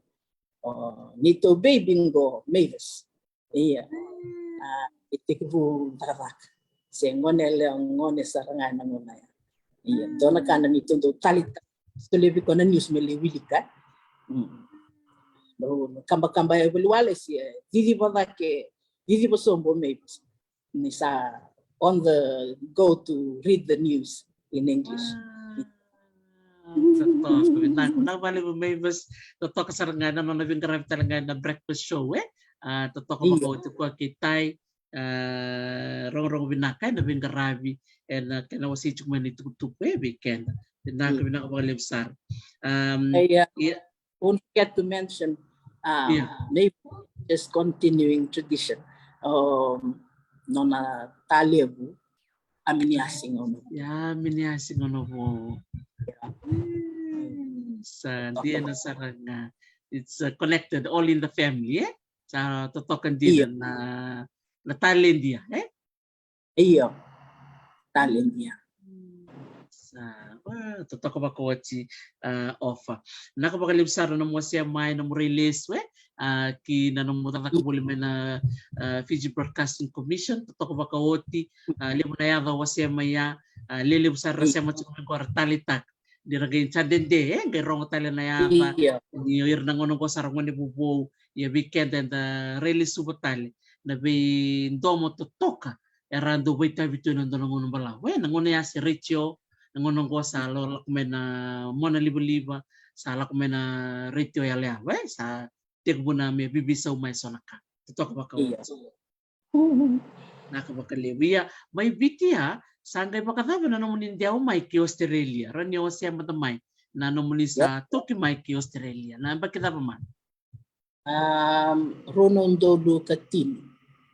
neitou baby qo Mavis. Ia. A e tekivu cakacaka se gone yalewa, gone sara ga ena gauna ya. Ia dua na ka na neitou dau taleitaka, solia vei koya na news me lai wilika. Dau kabakaba e Valiwalesi e ciciva cake, ciciva sobu o Mavis ni sa on the go to read the news in English. Totoka, vinaka, vinaka vakalevu Mavis. Totoka sara ga na nona veiqaravi tale ga ena breakfast show e. A totoka vakaoti koya kei Tai. A rogorogo vinaka ena veiqaravi ena kena wasei tiko mai na itukutuku e vei keda. Vinaka, vinaka vakalevu sara. Um, ia. Won't forget to mention, uh, maybe just continuing tradition. Um, nona talevu, Aminiasi Gaunavou. Ia, Aminiasi Gaunavou. Sa dina sara ga. It's uh, connected, all in the family e. Sa totoka dina na, na taledia e. Io. Taledia. Sa, wa, totoka vakaoti, a, Ofa. Vinaka vakalevu sara na nomu wasea mai, na nomu rai lesu e, a, ki na nomu cakacaka voli mai na, a, Fiji Broadcasting Commission. Totoka vakaoti, a, levu na yaca o wasea mai ya, a, lelevu sara ra sema tiko mai qo ra taleitaka. Ni ra qai sa dede e, qai rogo tale na yaca. Ni o ira na gauna qo sa ra gone vovou, ia vei keda eda rai lesuva tale na veidomo totoka era dau vakaitavi tu ena dua na gauna balavu e, na gauna ya se retio, na gauna qo sa lako mai na mona livaliva, sa lako mai na retio yaloyalo e, sa tekivu na me vivisau mai eso na ka. Totoka vakaoti. Vinaka vakalevu. Ia mai Viti ya, sa qai vakacava na nomuni dewa mai ki Australia? Rawa ni o wasea mada mai na nomuni sa toki mai ki Australia, na yabaki cava mada? Um, rua na udolu ka tini,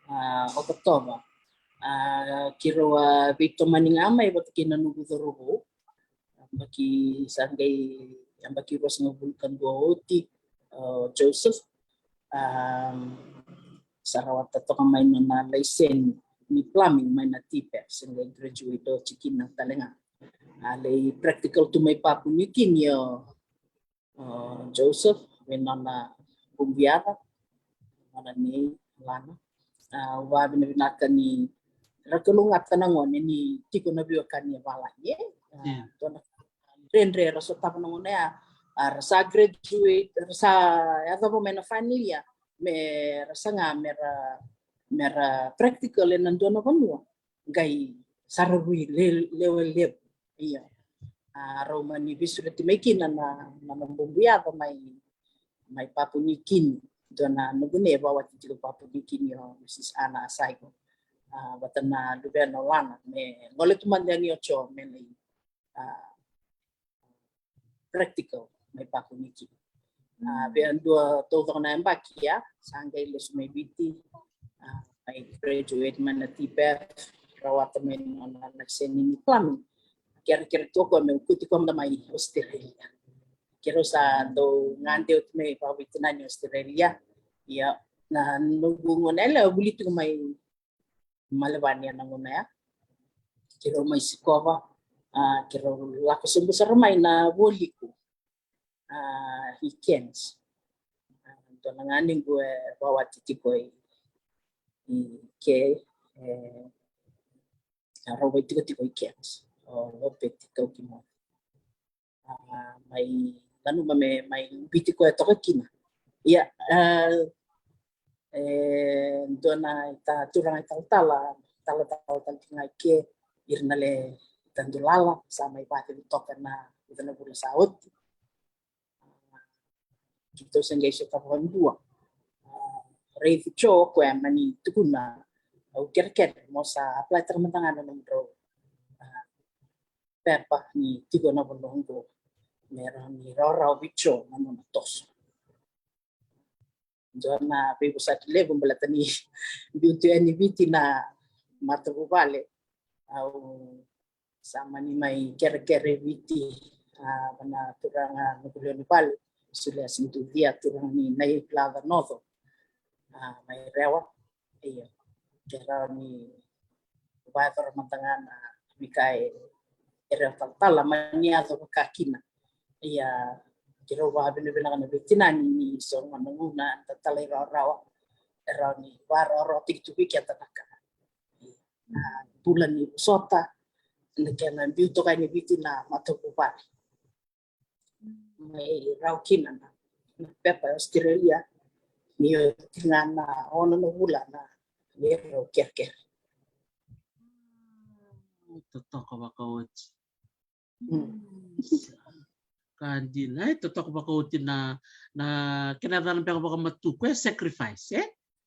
a, Okotova. A, keirau a veitomani ga mai vata kei na noqu cauravou. Yabaki sa qai, yabaki ruasagavulu ka dua oti, o Joseph. Um, sa rawata toka mai nona laiseni ni plumbing mai na TPEF, sa qai graduate oti kina tale ga. A lai practical tu mai Papua New Guinea o o Joseph, vei nona bubuyaca, nona nei Lana. A, au vakavinavinaka ni ra kalougata na gone ni tiko na veiwekani e valagi e. A, dua na dredre ra sotava na gauna ya, a, ra sa graduate, ra sa yacova mai na final year, me ra saga me ra, me ra practical ena dua na vanua. Qai sa ra rui le, lewe levu. Ia. A, rau mani veisureti mai kina na, na, na bubuyaca mai, mai Papua New Guinea. Dua na noqu nei e vakawati tiko Papua New Guinea o Mrs Ana Asaigo. A, vata na luvena o Lana me gole tu mada yani o Jo me lai, a, practical mai Papua New Guinea. A, vei au dua taucoko na yabaki ya, sa qai lesu mai Viti, a, mai graduate mai na TPEF, rawata mai na nona laiseni ni plumbing. Kerekere tu o koya me kauti koya mada mai Australia. Keirau sa dau gade oti mai vakaveitinani Australia. Ia na noqu gone yalewa e vuli tiko mai Melbourne ena gauna ya. Keirau mai sikova, a, keirau lako sobu sara mai na Vualiku, a, i Cairns. A, dua na ganequ e vakawati tiko i, i ke, e, a, rau vakaitikotiko i Cairns. O Opeti Kaukimoa. A, mai nanuma me mai Viti koya toka kina. Ia, a, e dua na ita turaga italatala, talatala tale tiko ga i ke, ira na le Tadulala, sa mai vacivi toka na vica na vula sa oti. Keitou se qai sota vakadua. A, raici Jo o koya mani tukuna, au kerekere mo sa apply taka mada ga na nomudrau, a, pepa ni tiko na vanua oqo, me rawa ni rawarawa vei Jo na nona toso. Dua na veivosaki levu baleta ni biu tu yani Viti na matavuvale. Au sa mani mai kerekere Viti, a, vua na turaga noqu lewe ni vale, Suliasi Ducia, turaga ni Nailaca Noco, a, mai Rewa. Io, ke rawa ni vakayacora mada ga na veika e, e rawa talatala mani yaco vaka kina. Ia, keirau vakavinavinaka na veitinani ni so na gauna da talairawarawa, e rawa ni vakarawarawataki tu vei keda na ka. Na bula ni vosota, na kena biu toka yani Viti na matavuvale. Mai rawa kina na, na pepa e Australia, ni oti ga na ono na vula na neirau kerekere. Totoka vakaoti. Mm. Sa ka dina, e, totoka vakaoti na, na kena yacana beka vakamatuku, e, sacrifice, e?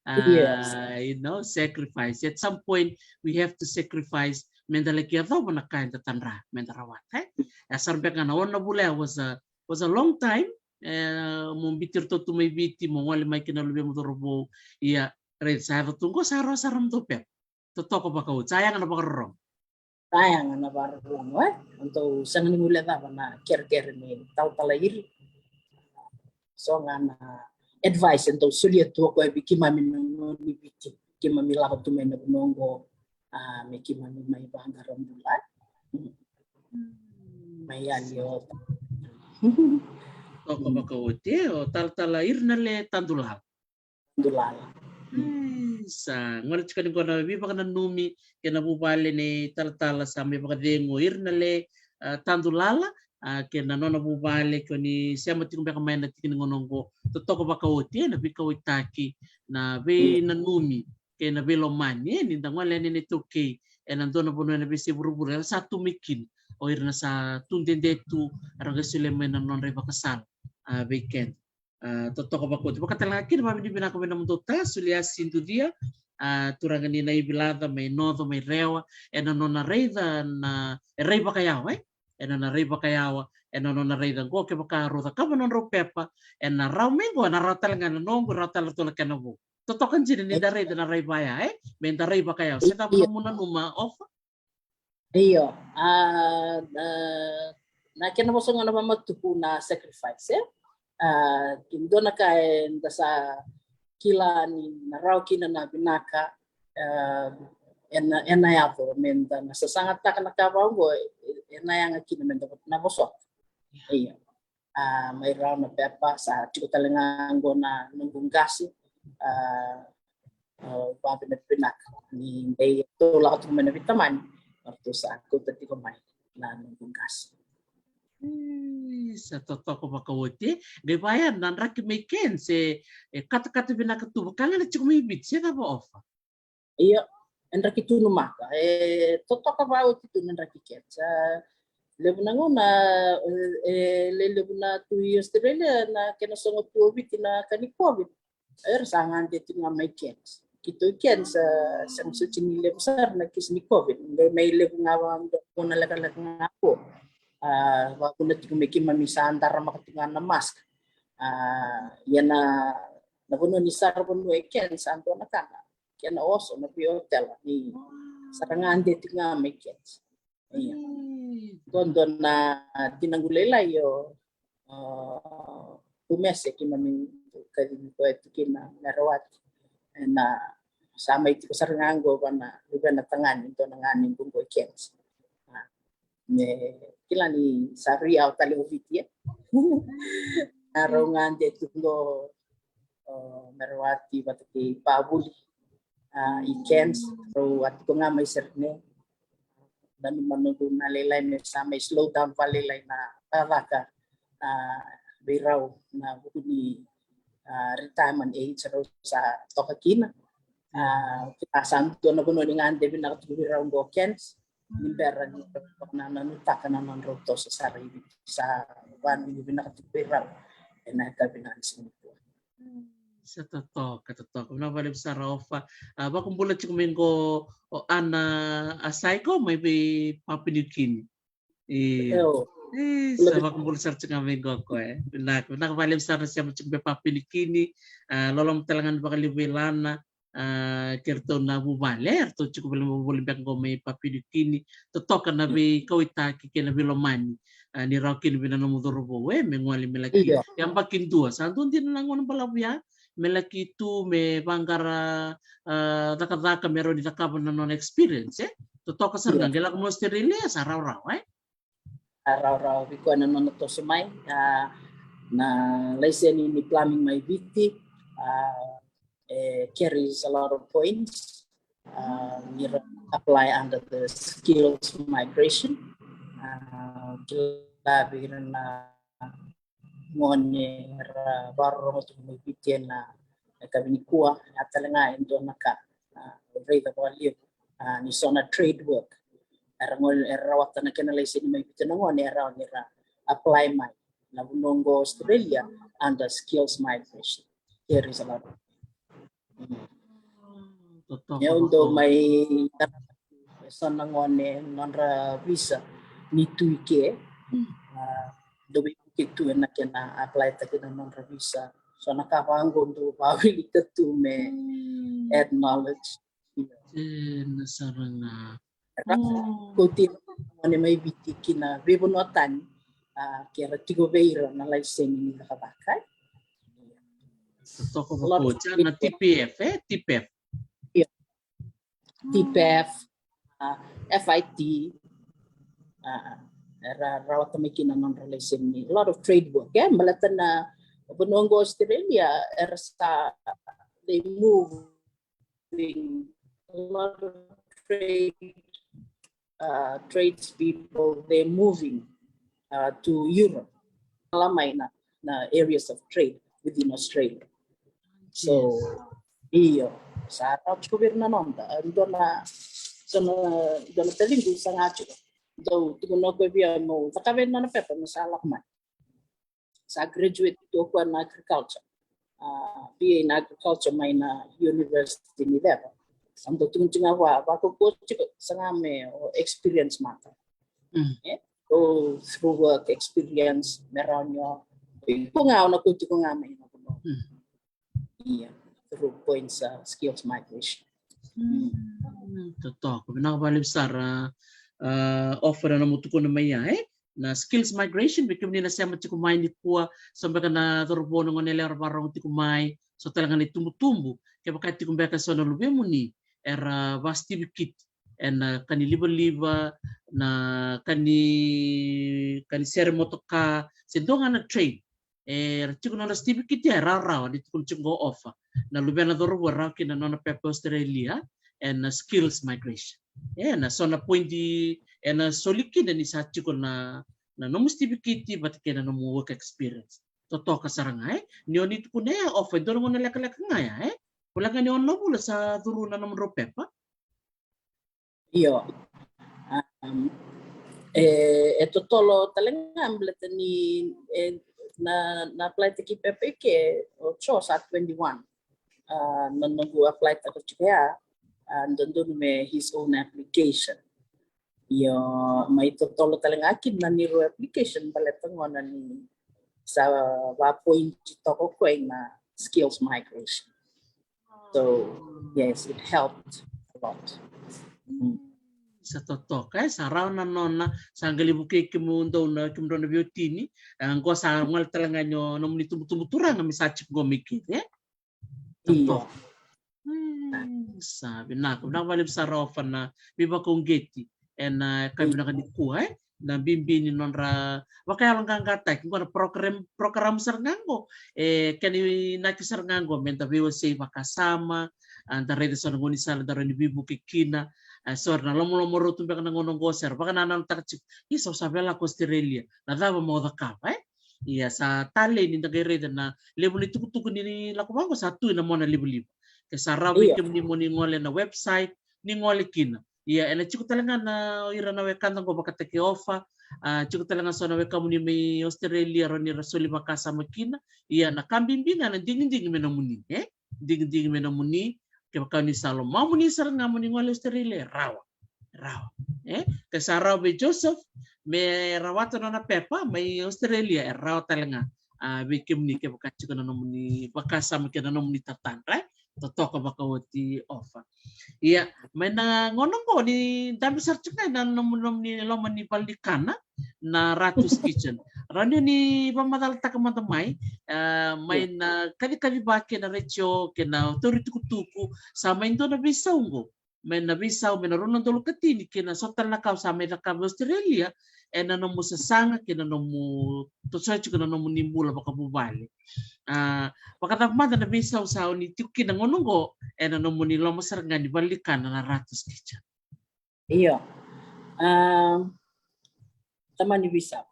A, yes. You know, sacrifice. At some point, we have to sacrifice. Meda laki yacova na ka eda tadra, meda rawata, e? E sara beka ga na ono na vula, e, was a, was a long time. E, mo biuti iratou tu mai Viti, mo gole mai kina luvemu cauravou. Ia, raica sa yaco tu qo, sa rawa sara mudou pepa. Totoka vakaoti, sa yaga na vakarorogo. Sa yaga na vakarorogo, e? Dou sega ni guilecava na kerekere me talatala iri. So ga na advice e dau solia tu o koya vei keimami na gauna ni Viti, keimami lako tu mai na vanua oqo, a, me keimami mai vaqara bula. Mm. Mai yali o. Toka vakaoti, e, o talatala ira na le Tadulala. Dulala. Isa, gole tiko ni qo na veivakananumi kei na vuvale ni talatala sa mai vakacegu o ira na le, a, Tadulala, a, kei na nona vuvale, kei ni sema tiko beka mai na tiki ni gauna oqo. Totoka vakaoti, e, na veikauwaitaki, na veinanumi kei na veilomani, e, ni da gole yani na iTaukei ena dua na vanua ena veiyasai vuravura, era sa tu mai kina. O ira na sa tu dede tu, era qai solia mai na nodra ivakasala, a, vei keda. A, totoka vakaoti. Vaka tale ga kina, vakavinavinaka vei nomudou ta, Suliasi Ducia, a, turaga ni Nailaca, mai Noco, mai Rewa, ena nona raica na, e rai vakayawa, e? Ena nona rai vakayawa, ena nona raica qo, kevaka rau cakava nodrau pepa, ena rawa mai qo, ena rawa tale ga na noqu, rawa tale ratou na kena vou. Totoka dina ni da raica na rai vaya, e? Me da rai vakayawa. Se cava na nomu nanuma, Ofa? Io, a, a, na kena vosa ga na vakamatuku na sacrifice, e? A, ke dua na ka eda sa kila ni na rawa kina na vinaka, a, ena, ena yaco, me da na sasagataka na ka vaqo, e, ena yaga kina me da na vosota. Io. A, mai rawa na pepa, sa tiko tale ga qo na noqu qase, a, a, vakavinavinaka ni dei tou lako tiko mai na veitamani, ratou sa kauta tiko mai na noqu qase. Ii, sa totoka vakaoti. Qai vaya na draki mai Cairns, e, e katakata vinaka tu vaka ga na tiko mai Viti, se cava, Ofa? Io, e draki tu numaka. E totoka vakaoti tu na draki Cairns. A, levu na gauna, e, e, le, levu na tu i Australia, na kena sogo tu o Viti na ka ni COVID. Era sa gade tiko ga mai Cairns. Keitou i Cairns, a, sega soti ni levu sara na case ni COVID. Qai mai levu ga vaka dua na gauna lekaleka ga qo. A, vakavuna tiko me keimami sa daramaka tiko ga na mask. A, ia na, na vanua ni saravanua e Cairns, sa dua na ka na kena oso na veiotela ni, Sara ga de tiko ga mai Cairns. Ia. Dua, dua na tinaqu lailai o, o Umese, keimami kacivi koya tiko kina, Merawati. Ena sa mai tiko sara ga qo vua na luvena tagane, dua na gane qo i Cairns. Me kila ni sa ria o tale o Viti e. Na rau ga de tiko qo, o Merawati vata kei Pavuli, a, i Cairns, rau a tiko ga mai Sydney. Nanuma noqu na lailai me sa mai slow down vakalailai na cakacaka, a, vei rau na vuku ni, a, retirement age rau sa toka kina. A, sa dua na vanua ni gade vinaka tiko vei rau qo Cairns. Ni bera ni na nanutaka na nodrau toso sara i Viti, sa vanua ni vinaka tiko vei rau ena yakavi vinaka ni siga nikua. Sa totoka, totoka. Vinaka vakalevu sara Ofa. A, vakabula tiko mai qo o Ana Asaiko mai vei Papua New Guinea. Io. Io. Sa vakabula sara tiko ga mai qo o koya e. Vinaka, vinaka vakalevu sara na sema tiko mai Papua New Guinea. A, loloma tale ga ni vakalevu vei Lana, a, kei ratou na vuvale, e, ratou tiko voli, voli beka qo mai Papua New Guinea. Totoka na veikauwaitaki kei na veilomani, a, ni rawa kina vei na nomu cauravou e, me gole me laki yabaki dua. Sa dua dina na gauna balavu ya me laki tu me vaqara, a, cakacaka me rawa ni cakava na nona experience e. Totoka sara ga, qai lako mai Australia sa rawarawa e. A, rawarawa vei koya na nona toso mai, a, na laiseni ni plumbing mai Viti, a, e carries a lot of points, a, ni ra apply under the skills migration, a, kila vei ira na gone era vakarorogo tu mai Viti ena yakavi nikua, a, tale ga e dua na ka, a, raica vakalevu, a, ni so na trade work era gole, era rawata na kena laiseni mai Viti na gone, era, era apply mai na vanua qo Australia under skills migration. There is a lot of, mm. Totoka. Au dau mai, e so na gone nodra visa ni tu i ke. A, dau vei ke tu ena kena apply taki na nodra visa. So na ka vaqo dau vavilika tu me add knowledge. Ena sara ga. Kauti na gone mai Viti ki na veivanua tani, a, ke ra tiko vei ira na laiseni ni cakacaka. Totoka vakalevu. Na T P F e, T P F. Io. T P F, a, F I T, a, era rawata mai kina na nodra laiseni. A lot of trade work e, baleta na vanua qo Australia era sa, they move a lot of trade, uh, tradespeople, they're moving, uh, to Europe. Lala mai na, na areas of trade within Australia. So, io, sa rawa tiko vei ira na noda, dua na, so na, dua na taciqu sa ga tiko. Dau tukuna o koya vei au meu cakava na nona pepa me sa lako mai. Sa graduate tu o koya na agriculture. A, B A na agriculture mai na university ni ceva. Sa dau tukuna tiko ga vua, vakaukaua tiko, sa ga me o experience mata. E, go through work experience, me rawa ni o, iko ga o na kauti iko ga mai na vanua. Ia, through points, a, skills migration. Totoka, vinaka vakalevu sara, a, Ofa na nomu tukuna mai ya e. Na skills migration, vei kemuni na sema tiko mai nikua, so beka na cauravou, na goneyalewa era vakarorogo tiko mai, so tale ga na itubutubu, kevaka tiko beka so na luvemuni era vakasitivikiti ena ka ni livaliva, na ka ni, ka ni sere motoka, se dua ga na trade. Era tiko na nodra sitivikiti e rawarawa, ni tukuna tiko qo o Ofa. Na luvena cauravou e rawa kina na nona pepa Australia ena skills migration. Ena so na poidi ena soli kina ni sa tiko na, na nomu sitivikiti vata kei na nomu work experience. Totoka sara ga e. Ni o ni tukuna e Ofa, e dua na gauna lekaleka ga ya e. Voleka ga ni ono na vula sa curu na nomudrau pepa. Io. Um, e, e totolo tale ga baleta ni, e, na, na apply taki pepa i ke o Jo sa twenty-one. A, na noqu apply taka tiko ya, a, dodonu me his own application. Io, mai totolo tale ga kina na neirau application baleta gona ni sa va appoint toka o koya ina skills migration. So, yes, it helped a lot. Sa totoka, e, sa rawa na nona, sa qai lai vukei kemudou na, kemudrau na veiwatini, e, qo sa gole tale ga ni o nomuni tubutubu turaga me sa tiko qo mai keri, e? Totoka. Sa vinaka, vinaka vakalevu sara Ofa na veivakauqeti ena ka vinaka nikua, e? Na bibi ni nodra vakayaloqaqataki qo na program, program sara ga qo, e, kena inaki sara ga qo me da veiwasei vakasama, a, da raica so na gaunisala da rawa ni veivuke kina, a, so era na lomalomarua tu beka na gauna qo se ra vakanananutaka tiko, isa, au sa via lako Australia, na cava mo cakava, e? Ia, sa talei ni da qai raica na levu ni tukutuku ni lako vaqo sa tu ena mona livaliva. Ke sa rawa vei kemuni mo ni gole na website, ni gole kina. Ia, ena tiko tale ga na ira na wekada qo vakataki Ofa, a, tiko tale ga so na wekamuni mai Australia, rawa ni ra soli vakasama kina. Ia, na ka bibi ga na digidigi me nomuni, e? Digidigi me nomuni, kevaka ni sa lomamuni sara ga mo ni gole Australia, e rawa. Rawa. E? Ke sa rawa vei Joseph me rawata nona pepa mai Australia, e rawa tale ga, a, vei kemuni kevaka tiko na nomuni vakasama kei na nomuni tatadra, e? Totoka vakaoti Ofa. Ia, mai na gauna qo ni dabe sara tiko ga ena nomuni, nomuni loma ni valenikana na Ratu's Kitchen. Rawa ni o ni vakamacalataka mada mai, a, mai na kacikaciva kei na retio kei na tauri tukutuku, sa mai dua na veisau qo. Mai na veisau mai na rua na udolu ka tini kei na so tale na ka o sa mai cakava e Australia, ena nomu sasaga kei na nomu tosoya tiko na nomuni bula vakavuvale. A, vakacava mada na veisau sa o ni tiko kina gauna qo ena nomuni loma sara ga ni valenikana na Ratu's Kitchen? Io. A, tamani veisau.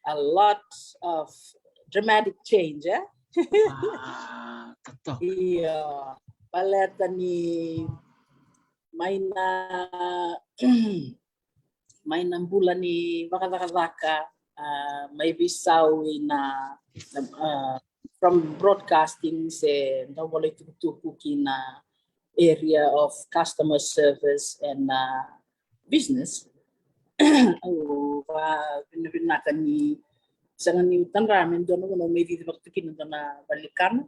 A lot of dramatic change, e? A, totoka. Io, baleta ni mai na, mai na bula ni vakacakacaka, a, mai veisau ina, a, from broadcasting se dau volai tukutuku ki na area of customer service and, a, business. Au vakavinavinaka ni sega niu tadra me dua na gauna au mai cicivaka tu kina dua na valenikana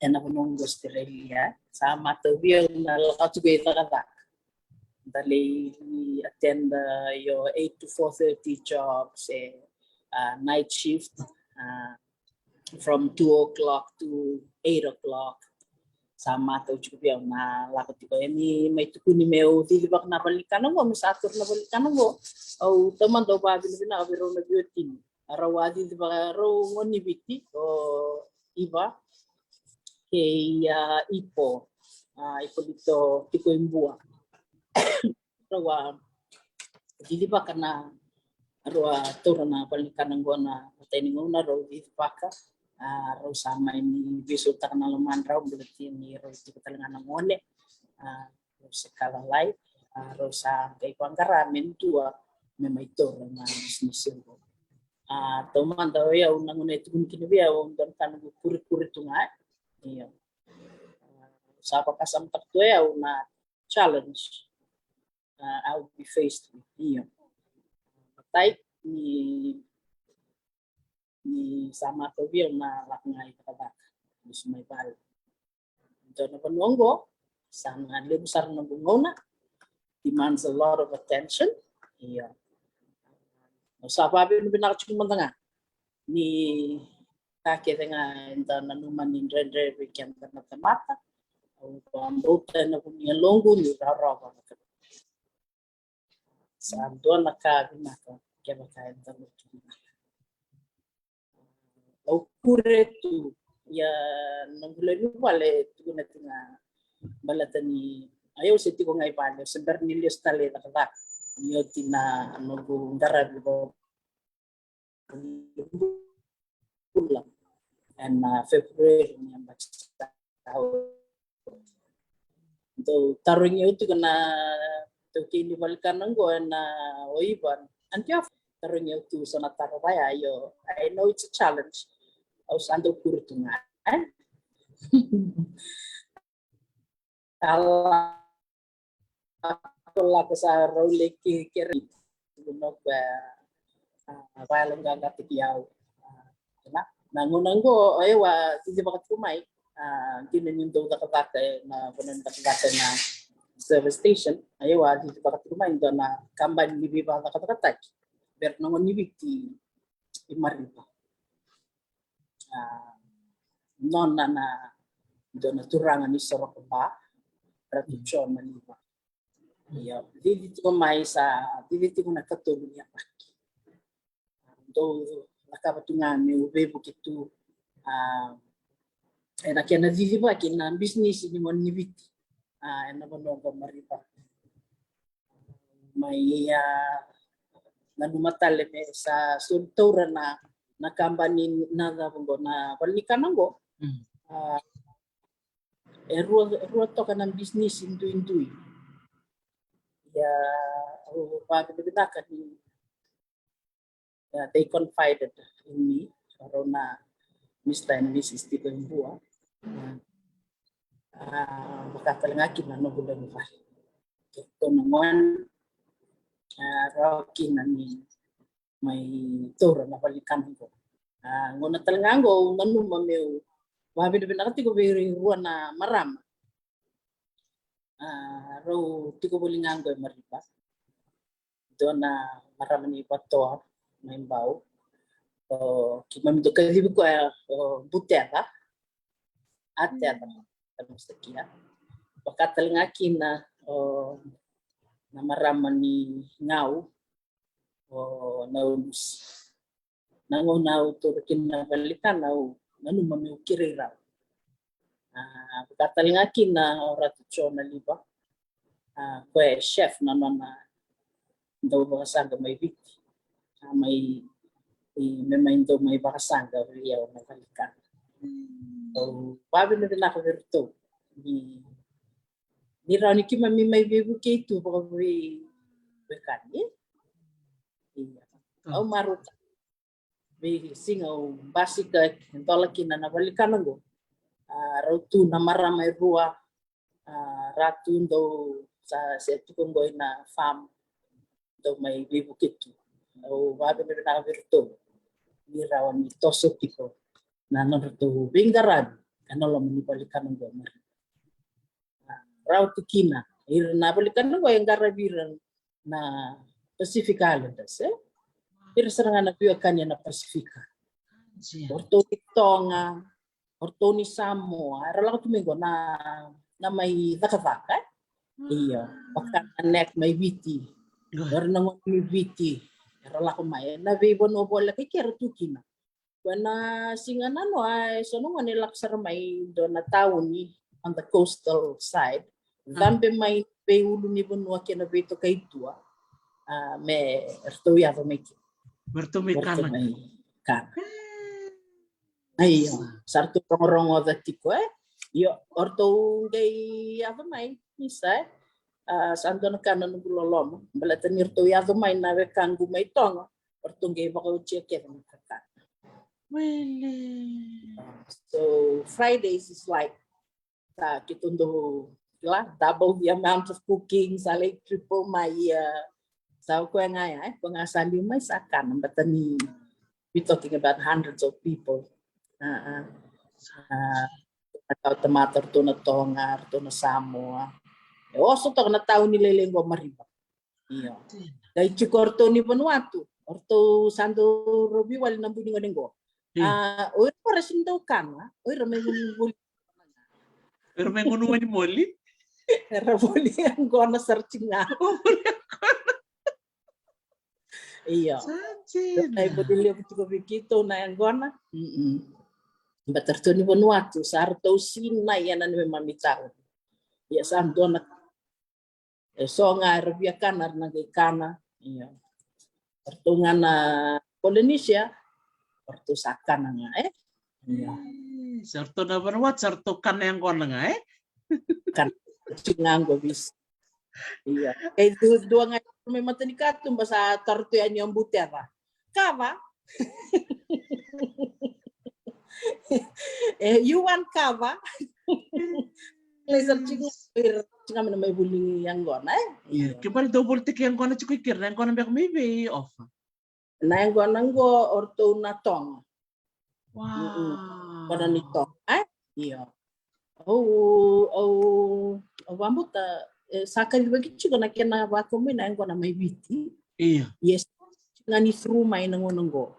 ena vanua qo Australia. Sa matau vei au na lako tiko i cakacaka. Da lai attend, a, your eight to four thirty job se, a, night shift, a, from two o'clock to eight o'clock. Sa matau tiko vei au na lako tiko. E ni mai tukuni meu cicivaka na valenikana qo, me sa taura na valenikana qo, au taumada au vakavinavinaka vei rau na veiwatini. A, rau a cicivaka, rau gone ni Viti, o Iva kei, a, Ipo, a, Ipolito Tikoibua. Rau a cicivaka na, rau a taura na valenikana qo na imatai ni gauna rau cicivaka. A, rau sa mai ni veisautaka na lomadrau baleta ni rau tiko tale ga na gone. A, rau se ka lalai. A, rau sa qai vaqara me dua me mai taura na bisinisi qo. A, taumada o yau na gauna e tukuni kina vei au, au dua na ka noqu kurekure tu ga. Io. A, sa vakasamataka tu o yau na challenge, a, I'll be faced with. Io. Matai ni, ni sa matau vei au na lako ga i cakacaka, lesu mai vale. Dua na vanua qo sa na levu sara na noqu gauna, demands a lot of attention. Io. Au sa vakavinavinaka tiko mada ga ni ka kece ga eda nanuma ni dredre vei keda na tamata. Au vakabauta ena vu ni yaloqu ni rawarawa vata. Sa dua na ka vinaka kevaka eda lotu vinaka. Au kure tu, ia noqu lewe ni vale tukuna tiko ga baleta ni, a, au se tiko ga i vale, au se bera ni lesu tale i cakacaka ni oti na noqu qaravi vou. Bula ena, a, February ni yabaki sa oti. Dou tarogi au tiko na taukei ni valenikana qo ena, o Iva, Aunty Ofa, tarogi au tu so na taro vaya. Io, I know it's a challenge. Au sa dau kure tu ga, e? Ala, lako sa rau leki kere. Noqu, a, vakayaloqaqataki au. A, na, na gauna qo o yau a cicivaka tiko mai, a, dina ni dau cakacaka ena vanua ni cakacaka ena service station, a, au a cicivaka tiko mai dua na kabani ni veivakacakacakataki vei ira na gone ni Viti i Mariva. A, nona na dua na turaga ni Sorokaba, Ratu John Maliva. Io, cici tiko mai, sa cici tiko na katolu ni yabaki. Dou cakava tu ga meu veivuke tu, a, ena kena cicivaki na bisinisi ni gone ni Viti, a, ena vanua qo Mariva. Mai, a, nanuma tale me sa soli taura na, na kabani na cava qo, na valenikana qo. Mm. A, e rua, rua toka na bisinisi duidui. Ia, au vakavinavinaka ni, ia, they confided in me, rau na Mister and Missus Tiko Ibua. A, vaka tale ga kina na noqu lewe ni vale. Keitou na gone, a, rawa kina ni mai taura na valenikana qo. A, gauna tale ga qo au nanuma meu vakavinavinaka tiko vei rua na marama. A, rau tiko voli ga qo e Mariva. Dua na marama ni Vatoa mai Bau. O, keimami dau kacivi koya o Buteca. A Teca, Tamasakia. Vaka tale ga kina o na marama ni Gau, o Naulusi. Na gauna au taura kina na valenikana au nanuma meu kerei rau. A, vaka tale ga kina o Ratu John Maliva. A, koya e chef na nona dau vakasaqa mai Viti. A, mai, i, me mai dau mai vakasaqa vei au na valenikana. Au vakavinavinaka vei iratou ni, ni rawa ni keimami mai veivukei tu vakaveiwekani. Ia. Au marautaka. Veisiga au basika e dola kina na valenikana qo. A, rau tu na marama e rua, a, Ratu, dou sa se tiko qo ina farm, dou mai veivuke tu. Au vakavinavinaka vei iratou ni rawa ni toso tiko na nodratou veiqaravi ena loma ni valenikana qo e Mariva. Rawa tu kina ira na valenikana qo e qaravi ira na Pacific Islanders, e? Ira sara ga na veiwekani ena Pasifika. O ratou ni Toga, o ratou ni Samoa, era lako tu mai qo na, na mai cakacaka, e? Io, vaka na Nek mai Viti. Era na gone ni Viti, era lako mai. Na veivanua voleka i ke era tu kina. Koya na siga nanoa, e so na gone e lako sara mai dua na tauni on the coastal side. Cabe mai veiulunivanua kei na veitokaitua. A, me ratou yaco mai kina. Me ratou mai kana. Io, sa ratou rogorogoca tiko, e? Io, o ratou qai yaco mai, ni sa, e? A, sa dua na ka na noqu loloma. Baleta ni ratou yaco mai na wekaqu mai Toga. O ratou qai vakaotia kece na kakana. Wele. So Fridays is like, sa keitou dau, la, double the amount of cooking, sa lai triple mai, a, sa o koya ga ya, e, koya ga sa liu mai sa kana, baleta ni we talking about hundreds of people. A, a. A, na tamata, ratou na Toga, ratou na Samoa. E oso toka na tauni lailai qo Mariva. Io. Qai tiko o ratou ni Vanuatu. O ratou sa dau rovi wale na bu ni gone qo. A, o ira qo era sega ni dau kana, o ira mai gunu voli. O ira mai gunu voli moli. Era voli yaqona sara tiko ga. Io. Sa dina. Sa i voli levu tiko vei keitou na yaqona. Baleta ratou ni Vanuatu, sa ratou sinai ena neimami tauni. Ia sa dua na E so ga era via kana, era na qai kana. Io. O ratou ga na Polynesia, o ratou sa kana ga, e? Io. Sa ratou na Vanuatu, sa ratou kana yaqona ga, e? Kana tiko ga qo vei. Io. E dua, dua ga mai matanikatuba sa taro tu yani o Butera. Kava. E, you want kava? Lai sara tiko ga, tiko ga mai na mai vuli yaqona, e? Io. Ke bale dau volitaki yaqona tiko i keri, na yaqona beka mai vei, Ofa? Na yaqona qo o ratou na Toga. Wow. Yaqona ni Toga, e? Io. Au, au, au vabauta e, sa kacivaki tiko na kena vakamuina e qo na mai Viti. Ia. Yes. Ga ni through mai na gauna qo.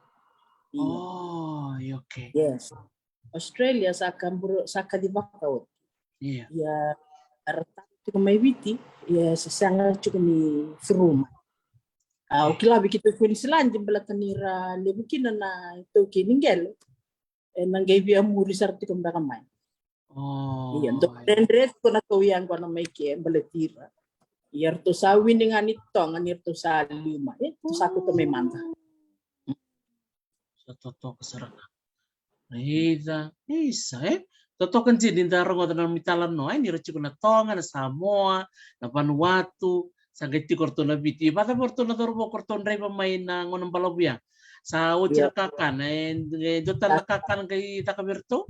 Ia. Oh, ia, okay. Yes. Australia sa kaburu, sa kacivaka oti. Ia. Ia, era tiko mai Viti, ia, sa sega tiko ni through mai. A, o kila vei keitou Queensland, baleta ni ra levu kina na iTaukei ni qele. E na qai via muri sara tiko beka mai. Oh. Ia, dou dredre tiko na kau yaqona mai ke, baleti ira. Ia, ratou sa wini ga ni Toga, ni ratou sa liu mai. E, ratou sa kauta mai mada. Sa totoka sara ga. Raica, isa, e? Totoka dina ni da rogoca na nomu italanoa, e? Ni ra tiko na Toga, na Samoa, na Vanuatu, sa qai tiko ratou na Viti. Vacava ratou na cauravou ko ratou draiva mai na gauna balavu ya? Sa oti na kakana, e, e dua tale na kakana qai caka vei ratou?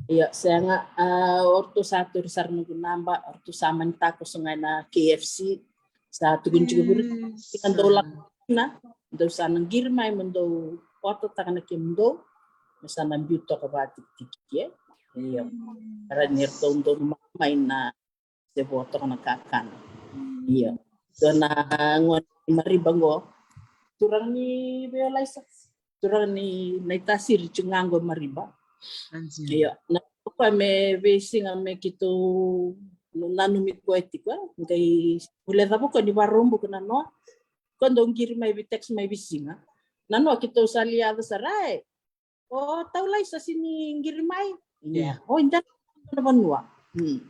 Ia, sega, a, o ratou sa tauri sara noqu naba, o ratou sa mani takoso ga ena K F C, sa tukuni tiko vei ira, dou lako kina, dou sa na qiri mai, mo dou otataka na kemudou, me sa na biu toka vakatikitiki, e? Ia, era ni ratou donu mai na se vo toka na kakana. Ia. Dua na gone ni Mariba qo. Turaga ni vei o Laisa. Turaga ni Naitasiri tiko ga qo e Mariba. Ia. Na koya me veisiga me keitou nanumi koya tiko, e. Qai vule cava koya ni vakarau buka na noa. Koya dau qiri mai vei text mai veisiga. Na noa keitou sa liaca sara, e. O tau Laisa, se ni qiri mai. Ia. Ia. O, i dua na vanua. Hmm.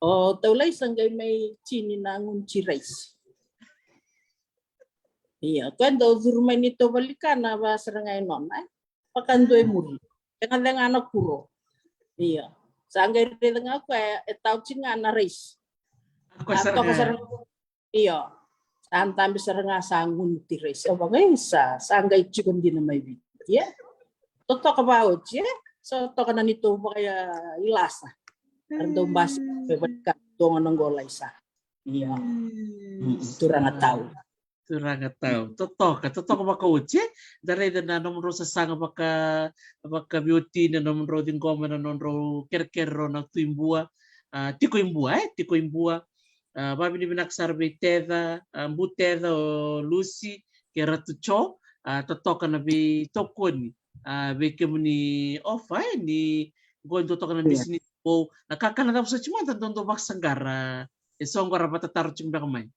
O tau Laisa qai mai tini na gunu ti raisi. Ia, koya dau curu mai ni tou valikana va sara ga e nona, e. Vakadua e muri. Cegacega na kuro. Ia. Sa qai raica ga koya e tau tiko ga na raisi. A toka sara ga. Io. Sa dabe sara ga sa gunu ti raisi. Au vaqai sa, sa qai tiko dina mai Viti, e? Totoka vakaoti, e? Sa toka na neitou vakailasa. Era dau basi, e, vaka dua na gone qo Laisa. Io. Mm, turaga tau. Turaga tau. Totoka, totoka vakaoti, e? Da raica na nomudrau sasaga vaka, vakaveiwatini, na nomudrau ciqoma na nodrau kerekere rau na Tui Bua. A, tiko i Bua, e? Tiko i Bua. A, vakavinavinaka sara vei Teca, a, Bu Teca, o Lusi kei Ratu Jo, a, totoka na veitokoni, a, vei kemuni Ofa, e, ni qo e dua toka na bisinisi vou. Na kakana cava soti mada dou dau vakasaqara, e, so qo ra vakatataro tiko beka mai?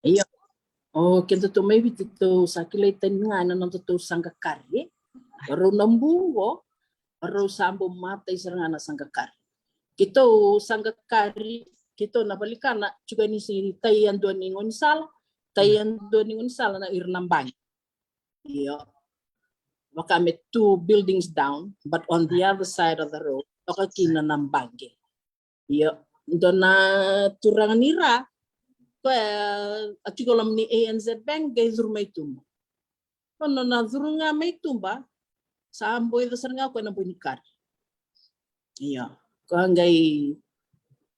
Io. O kedatou mai Viti tou sa kilai tani ga ena nodatou saqa kari. Rau na Bu qo, rau sa bau matai sara ga na saqa kari. Keitou saqa kari, keitou na valikana, tiko ni se tai yadua ni gaunisala, tai yadua ni gaunisala na ira na baqe. Io. Vaka me two buildings down, but on the other side of the road, toka kina na baqe. Io, dua na turaga ni Ra, koya a tiko loma ni A N Z Bank, qai curu mai tuba. Ko nona curu ga mai tuba, sa boica sara ga koya na boi ni kari. Io, koya qai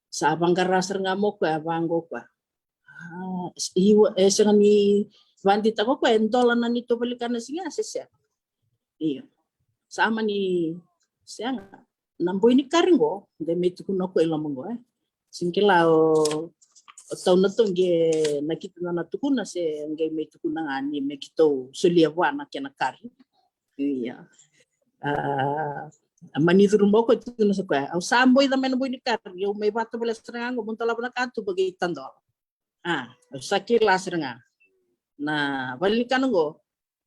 sa vaqara sara ga mo koya, vaqo koya. A, e sega ni vakadeitaka o koya e dola na neitou valikana siga se sega. Io. Sa mani sega. Na boi ni kari qo, qai mai tukuna o koya i loma qo, e. Sega ni kila o, o tau na toqi e nakita na, na tukuna se qai mai tukuna ga ni me keitou solia vua na kena kari. Ia. A, a mani curu mai o koya, tukuna sa koya, au sa boica mai na boi ni kari, au mai vakatovolea sara ga qo, meu dolava na katuba qai tadola. A, au sa kila sara ga. Na valenikana qo,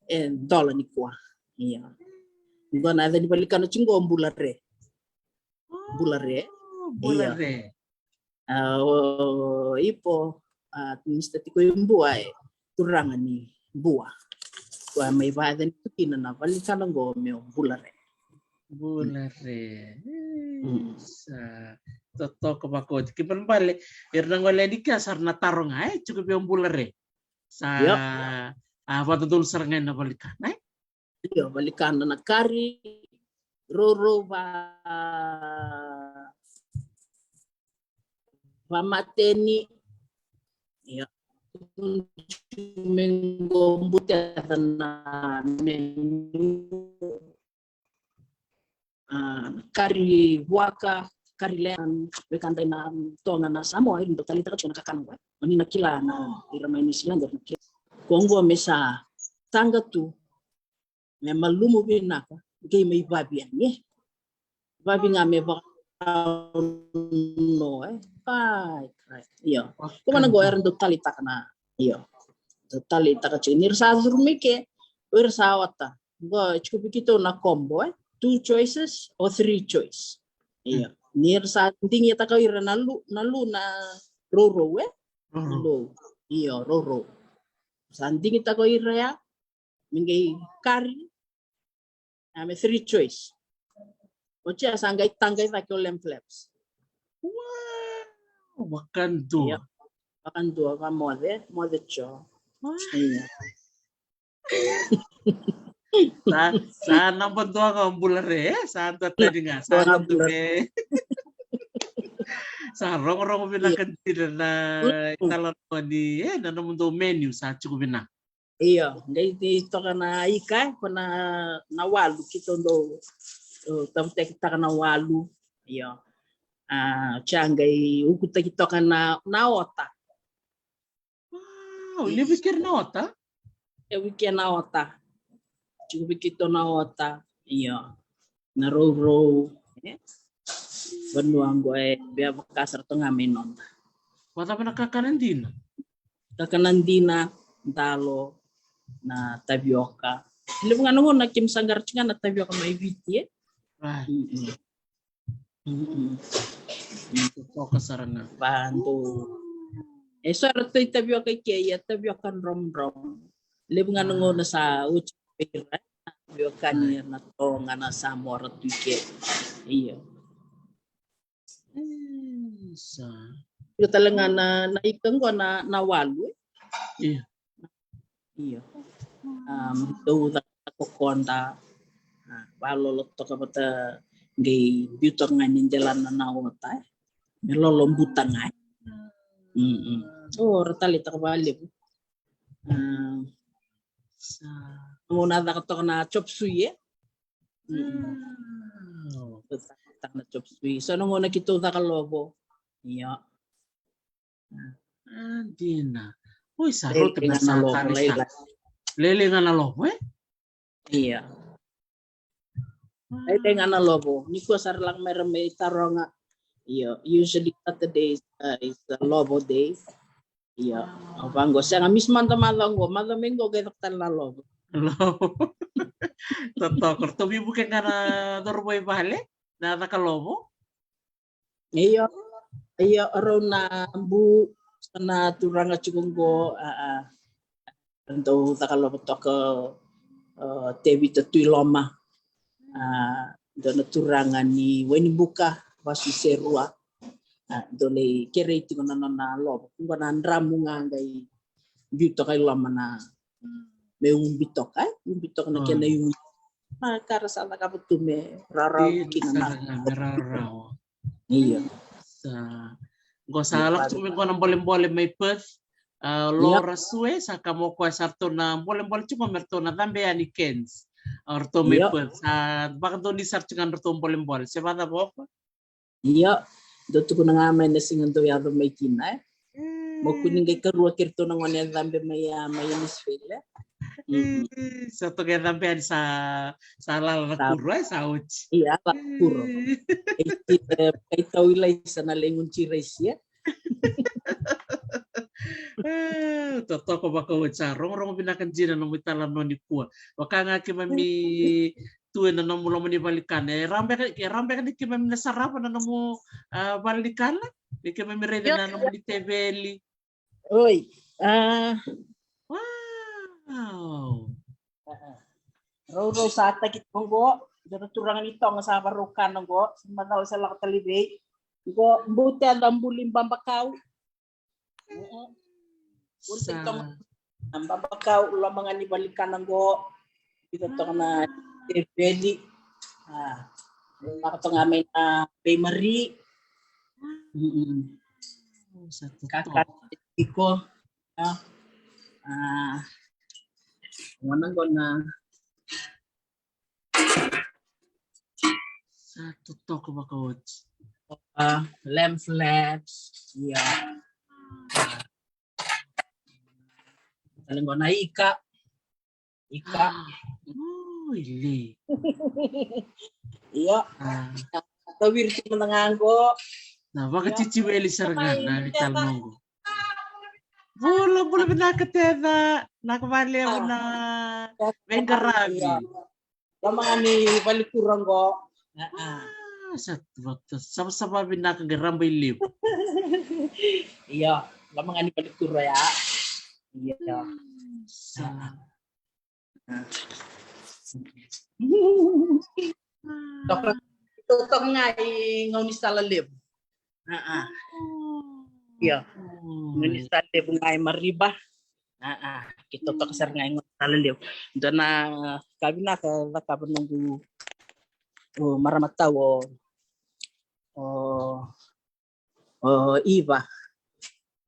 e dola nikua. Ia. Qo na yaca ni valenikana tiko qo, Bula Re. Bula Re. Bula Re. A, o Ipo, a, Mister Tiko i Bua, e turaga ni Bua. Koya mai vakayacani tu kina na valenikana qo me o Bula Re. Bula Re. Mm. Sa totoka vakaoti. Kena ibalebale, ira na gone ni kea sa ra na taro ga, e, tiko vei o Bula Re. Sa, a, vakadodonu sara ga na valenikana, e? Io, valenikana na kari, rourou va, vamateni. Io. Me qo buteta na menu. A, kari vuaka, kari le, um, wekada ena Toga na Samoa, era dau taleitaka tiko na kakana qo. Oni na kila na ira mai New Zealand, era na kila. Ko qo me sa taqa tu, me malumu vinaka, qai mai vavi yani, e. Vavi ga me vakaono, e. Ai, ai. Io. Ko vana qo era dau taleitaka na, io. Dau taleitaka tiko. Ni ra sa curu mai ke, o ira sa ota. Qo e tiko vei keitou na combo, e. Two choices or three choice. Io. Ni ra sa digitaka o ira na lu, na lu na rourou, e. Rourou. Io, rourou. Sa digitaka o ira ya, me qai kari, a, me three choice. Oti ya sa qai taqa i cake o lamb flaps. Wow, vakadua. Io, vakadua, vamoce, moce jo. Wow. Io. Sa, sa naba dua ga o bula re, e? Sa dua tani ga, sa dua ga bula re. Sa rogorogo vinaka dina na italanoa ni, e, na nomudou menu, sa tiko vinaka. Io, qai toka na ika, e, ko na, na walu, keitou dau, o, tavutekitaka na walu. Io. A, oti ya qai ukutaki toka na, na ota. Wow, levu i keri na ota? Levu i keri na ota. Tiko vei keitou na ota. Io. Na rourou, e? Vanua qo e via vaka sara toka ga mai noda. Vakacava na kakana dina? Kakana dina, dalo, na tavioka. Levu ga na gauna keimami sa qaravi tiko ga na tavioka mai Viti, e? Right. Mm-mm. Mm-mm. Totoka sara ga. Vadu. E so era tui tavioka i ke, ia tavioka dromdrom. Levu ga na gauna sa oti vei ira na tavioka ni na Toga, na Samoa ra tu i ke. Io. Mm, sa. Io tale ga na, na ika qo na, na walu, e? Io. Io. Um, dau caka kokoda. A, valolo toka vata qai biu toka ga ni delana na ota, e. Me lolo buta ga, e. Mm-mm. O, ra taleitaka valevu. A, sa. Gauna caka toka na chop suey, e? Mm-mm. Wow. Caka na chop suey. So na gauna keitou caka lovo. Io. A, dina. Oi, sa rauta me sa kari sa. Lailai ga na lovo, e? Io. Lailai ga na lovo. Nikua sa ra lako mai ra mai taroga. Io, usually Saturday is, uh, is the lovo day. Io. Au vaqo, sega, misi mada macawa qo, macawa mai qo qai caka tale na lovo. Lovo. Totoka, ratou veivuke ga na cauravou i vale na caka lovo? Io, io, rau na bu, so na turaga tiko qo, a, a, dau caka lovo toka, a, Tevita Tuiloma, a, dua na turaga ni Wainibuka, Vasu Serua, a, dau lai kerei tiko na nona lovo. Qo na dramu ga qai biu toka i loma na, me ubi toka, e? Ubi toka na kena iubi. Na ka ra sa cakava tu me rawarawa kina na. Me rawarawa. Io. Sa, qo sa lako tiko mai qo na bolebole mai Perth. A, Laura Sue, sa kama o koya sa ratou na bolebole tiko me ratou na cabe yani Cairns. O ratou mai Perth. Sa vakadonui sara tiko ga na ratou bolebole. Se vakacava o koya? Io, dau tukuna ga mai na siga dau yaco mai kina, e. Mo kua ni qai karua kei ratou na gone e cabe mai, a, mai Innisfail, e. Mm. Sa toka e cabe yani sa, sa lala na kuro, e, sa oti. Ia, lala na kuro. E, e, e, kai tau i lai sa na lai gunu ti raisi, e. E, totoka vakaoti, sa rogorogo vinaka dina na nomu italanoa nikua. Vaka ga keimami tu ena nomu loma ni valenikana. E rawa beka, e rawa beka ni keimami na sarava na nomu, a, valenikana? Ni keimami raica na nomuni teveli. Oi. A. Wow. A, a. Rourou sa taki toka qo, dua na turaga ni Toga sa varau kana qo, sa macala sa lako tale vei. Qo, bute da buli babakau. Sa. Buli toka na babakau, loma ga ni valenikana qo. Biuta toka na teveli. A, lako toka ga mai na veimari. Mm-mm. Sa totoka. Kaka tiko. A, a, gona, gona. Sa totoka vakaoti. uh, lamb flaps, ia. Tale qo na ika. Ika. Oi, le. Io. Tawiri tu mada ga qo. Na vakatitiweli sara ga na vitala noqo. Bula, bula vinaka Teca. Naka valevu na veiqaravi. Loma ga ni valikura qo. Sa vakasavasava vinaka qai raba i levu. Io, loma ga ni valikura ya. Io. Sa toka, toka ga i Gaunisala Levu. Aa. Io. Gaunisala Levu ga i Mariba. Aa, keitou toka sara ga i Gaunisala Levu. Dua na ka vinaka e cakava noqu marama tau o, o O Iva.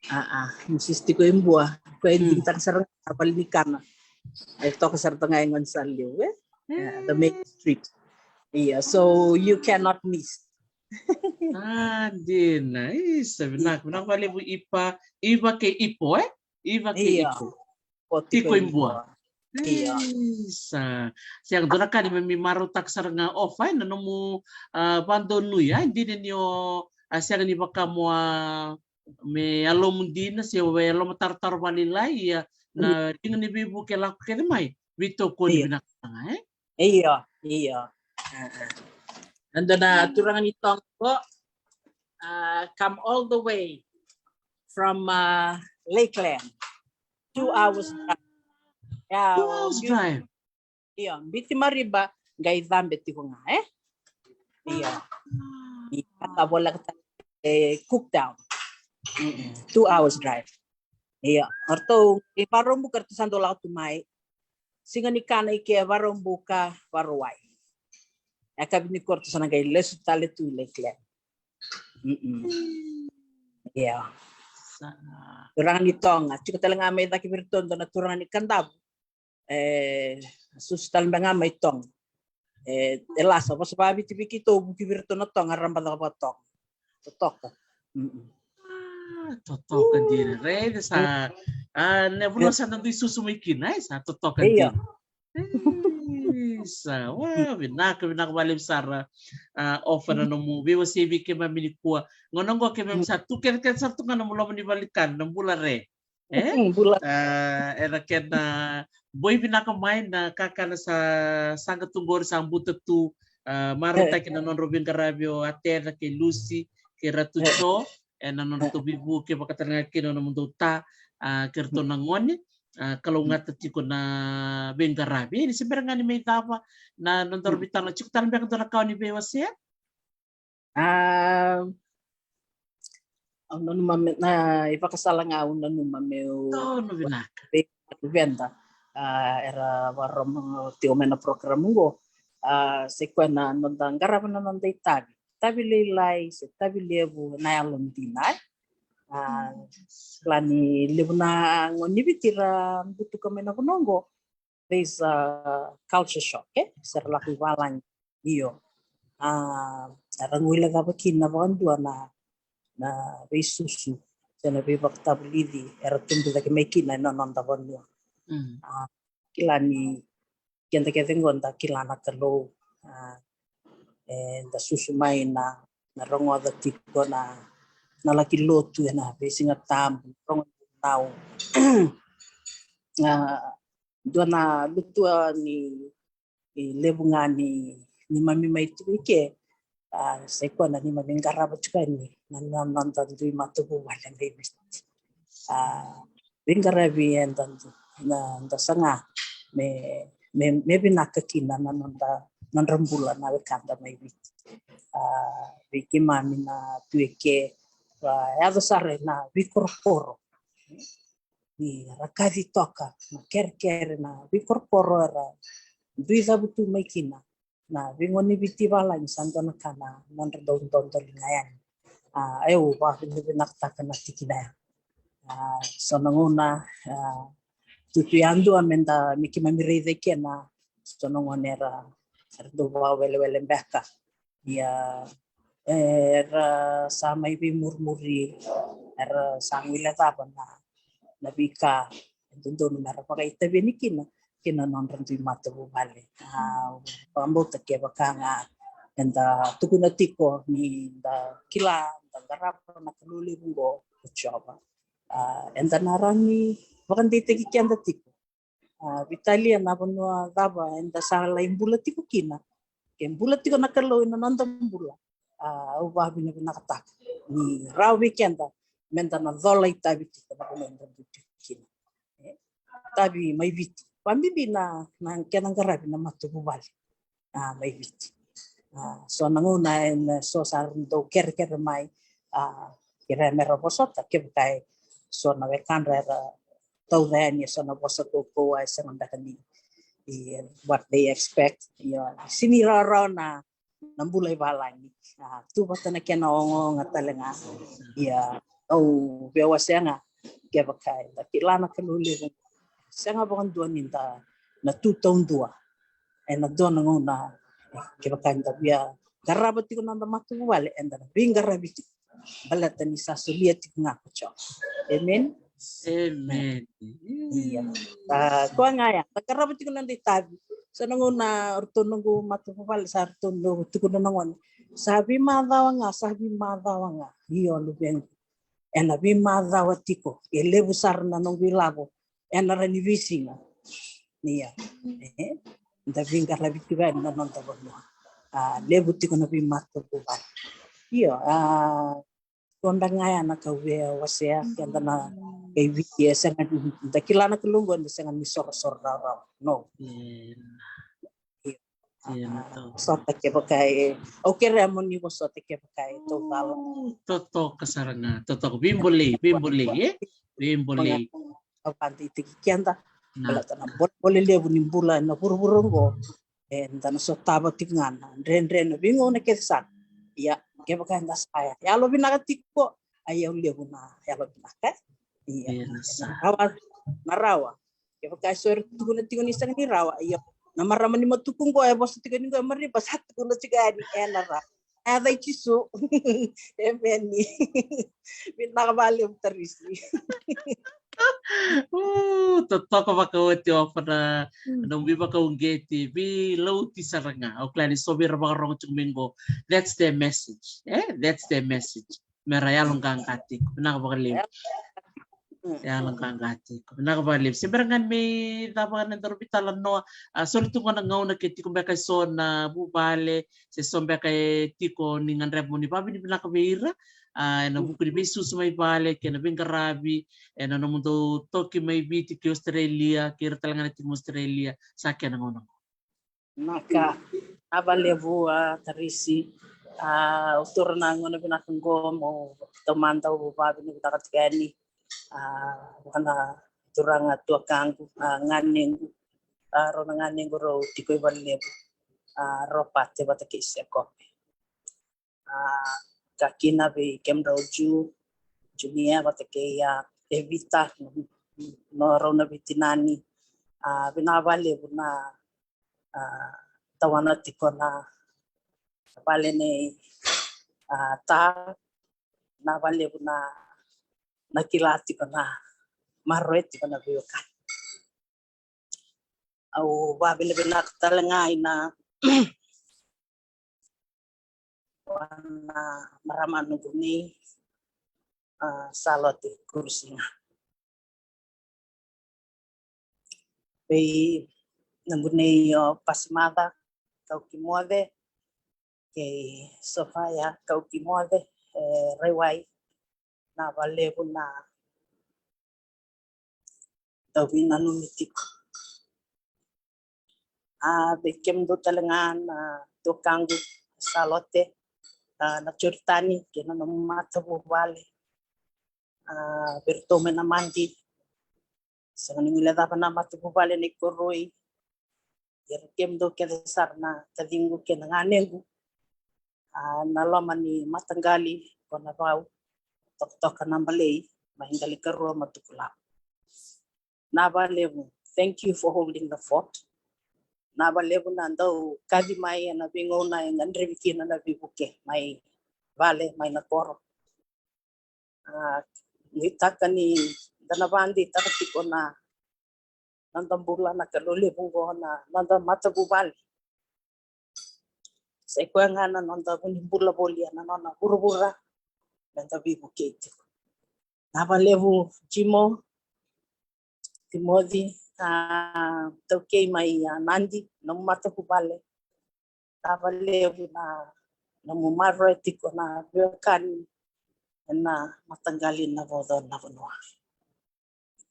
Aa, Misisi Tikoibua. Ko e digitaka sara ga vale ni kana. E toka sara toka ga e Gaunisala Levu, e? The main street. Ia, so you cannot miss. Ah, dina. Isa, vinaka, vinaka valevu Ipa, Iva kei Ipo, e? Iva kei Ipo. Tikoibua. Io. Isa. Sega, dua na ka ni me mi marautaka sara ga Ofa, e, na nomu, a, vadonui, a, dina ni o, a, sega ni vaka mo, a, me yalomu dina se o yalomu tarotaro valailai, ia na liga ni veivuke lako kece mai veitokoni vinaka ga, e? Io, io. A, a. Dua na turaga ni Toga, a, come all the way from, a, Lakeland. Two hours drive. Ia, two hours drive. Io, Biti Mariba, qai cabe tiko ga, e? Io. Ni ka voleka tale e Cooktown. Two hours drive. Io, o ratou i Vakaraubuka, ratou sa dau lako tu mai. Siga ni kana i ke Vakaraubuka, Vakarauwai. E ka vini ko ratou sa na qai lesu tale tu i Lakeland. Io. Turaga ni Toga, tiko tale ga mai cake vei ratou dua na turaga ni Kadavu. E susu tale beka ga mai Toga. E, e lasa vosa vaviti vei keitou, vuki vei ratou na Toga, raba caka vaka Toga. Totoka. A, totoka dina. Raica sa, a, na vanua sa na dui susu mai kina, e, sa totoka dina. Isa, wa, vinaka, vinaka valevu sara. A, Ofa, na nomu veiwasei vei keimami nikua. Gauna oqo keimami sa tu kecekece sara tu ga na nomu loma ni valenikana, na bula re. E? A, era kena boi vinaka mai na kakana sa saqa tu qori, sa buta tu, a, marautaki na nodrau veiqaravi o Ateca kei Lusi kei Ratu Jo, e, na nodratou veivuke vaka tale ga kina na nomudou ta, a, kei ratou na gone, a, kalougata tiko na veiqaravi. E, ni se bera ga ni mai cava na nodaru veitalanoa, tiko tale beka dua na ka o ni veiwasea? A, au nanuma me, na ivakasala ga au nanuma meu, tonu vinaka, vei luveda, a, era vakarorogo tiko mai na program oqo. A, se koya na noda qarava na noda itavi, itavi lailai se itavi levu, na yalodina, e? A, kila ni levu na gone ni Viti ra butuka mai na vanua oqo. There's a culture shock, e? Se ra lako i valagi. Io. A, era guilecava kina vakadua na, na veisusu se na veivakatavulici era tubu cake mai kina ena noda vanua. A, kila ni keda kece qo da kila na Kalou. A, e, da susu mai na, na rogoca tiko na, na laki lotu ena veisiga tabu, rogoca na, a, dua na lutua ni, ni levu ga ni, ni neimami mai tu i ke, a, se koya na neimami qarava tiko yani na, na, na noda dui matavuvale mai Viti. A, veiqaravi eda, na, da saga me, me, me vinaka kina na noda, nodra bula na wekada mai Viti. A, vei keimami na tu i ke, a, yaco sara ena veikorokoro. Ni ra kaci toka na kerekere, na veikorokoro era dui cavutu mai kina. Na veigone ni Viti valagi sa dua na ka na nodra dau dodoliga yani. A, au vakavinavinakataka na tikina ya. A, so na gauna, a, tutu yadua me da, me keimami raica i ke na so na gone era, era dau vakawelewele beka. Ia, era sa mai veimurimuri, era sa guilecava na, na veika e dodonu mera vakaitavi yani kina kina nodra dui matavuvale. A, vakabauta kevaka ga eda tukuna tiko ni da kila, da qarava na Kalou levu oqo ko Jiova. A, eda na rawa ni vakadeitaki keda tiko. A, veitalia na vanua cava eda sa lai bula tiko kina. Ke bula tiko na Kalou ena noda bula, a, au vakavinavinakataka ni rawa vei keda meda na cola itavi tiko na vanua eda bula tiko kina. E, tavi mai Viti. Vabibi na, na kena qaravi na matavuvale, a, mai Viti. A, so na gauna e, na so sa dau kerekere mai, a, kerea mera vosota, kevaka e so na wekadra era tauca yani e so na vosa kaukaua e sega beka ni, i, what they expect. Io, sega ni rawarawa na, na bula i valagi. A, tu vata na kena ogaoga tale ga. Ia, au via wasea ga, kevaka eda kila na Kalou levu, sega vakadua ni da na tu taudua. Ena dua na gauna, kevaka eda via qarava tiko na noda matavuvale, eda na veiqaravi tiko. Baleta ni sa solia tiko ga ko Jiova. Amen. Amen. Ia. A, koya ga ya, da qarava tiko na noda itavi. Sa na gauna o ratou noqu matavuvale, sa ratou noqu tukuna na gone, sa veimacawa ga, sa veimacawa ga. Io, luvequ, ena veimacawa tiko. E levu sara na noqu ilavo ena rawa ni veisiga. Ia. E, da veiqaravi tiko yani na noda vanua. A, levu tiko na veimatavuvale. Io, a, koya beka ga ya na ka au via wasea, keda na kai Viti e sega, da kila na Kalou oqo, eda sega ni sorosoro rawarawa. No. Io. Io, a, na tau. Vosota kevaka e, au kerea mo ni vosota kevaka e taucala. O, totoka sara ga, totoka. Veibolei, veibolei, e? Veibolei. Au vakadeitaki keda. Na. Baleta na bolebole levu ni bula ena vuravura oqo, eda na sotava tiko ga na dredre, na veigauna kece sara. Ia, kevaka eda sa yalovinaka tiko, a, io, levu na yalovinaka. Ia, io, na sa. Na rawa, na rawa. Kevaka e so era tukuna tiko ni sega ni rawa, io, na marama ni Matuku oqo e vosa tiko ni oqo e Mariba, sa tukuna tiko yani, ena rawa. Yaca i Jisu. Emeni. Vinaka vakalevu Tarisi. O, totoka vakaoti o Ofa na, mm, na nomu veivakauqeti, veilauti sara ga. Au kila ni so vei ira vakarorogo tiko mai qo, that's their message. E, that's their message. Mera yaloqaqa tiko. Vinaka vakalevu. Mm. Yaloqaqa tiko. Vinaka vakalevu. Se bera ga ni mai cava ga na nodaru veitalanoa. A, soli tu qo na gauna ke tiko beka e so na vuvale, se so beka e tiko ni gadreva mo ni vakavinavinaka vei ira, a, ena vuku ni veisusu mai vale kei na veiqaravi, ena nomudou toki mai Viti ki Australia, kei ira tale ga na tiko mai Australia, sa kena gauna qo. Na ka, vinaka vakalevu, a, Tarisi, a, au taura na gauna vinaka qo meu taumada au vakavinavinaka tiko yani, a, vua na turaga tuakaqu, a, ganequ, a, rau na ganequ rau tiko i valelevu, a, Ropate vata kei Sekope. A, ka kina vei kemudrau Ju, Junia vata kei, a, Evita, no rau na veitinani, a, vinaka vakalevu na, a, tawana tiko na vale nei, a, Ta, vinaka vakalevu na, na kila tiko na maroroya tiko na veiwekani. Au vakavinavinaka tale ga ina na marama noqu nei, a, Salote Kurusiga. Vei noqu nei o Pasimaca Kaukimoce kei Sofaya Kaukimoce, e, Raiwai, vinaka vakalevu na dau veinanumi tiko. A, vei kemudou tale ga na tuakaqu Salote, a, na Joritani kei na nomu matavuvale. A, vei iratou mai na Madi, sega ni guilecava na matavuvale nei Koroi. Ira kemudou kece sara na taciqu kei na ganequ, a, na loma ni mataqali ko Navau, tokatoka Nabalei, mai Qalikarua, Matukulava. Vinaka vakalevu. Thank you for holding the fort. Vinaka vakalevu na dau kaci mai ena veigauna e gadrevi kina na veivuke mai vale mai na koro. A, nuitaka ni da na vakadeitaka tiko na noda bula na Kalou levu oqo, na noda matavuvale. Sa i koya ga na noda vunibula voli ena nona vuravura, meda veivukei tiko. Na vakalevu Jimo, Timoci, a, taukei mai a Nadi, nomu matavuvale. Na vakalevu na nomu maroroya tiko na veiwekani ena mataqali na vodo na vanua.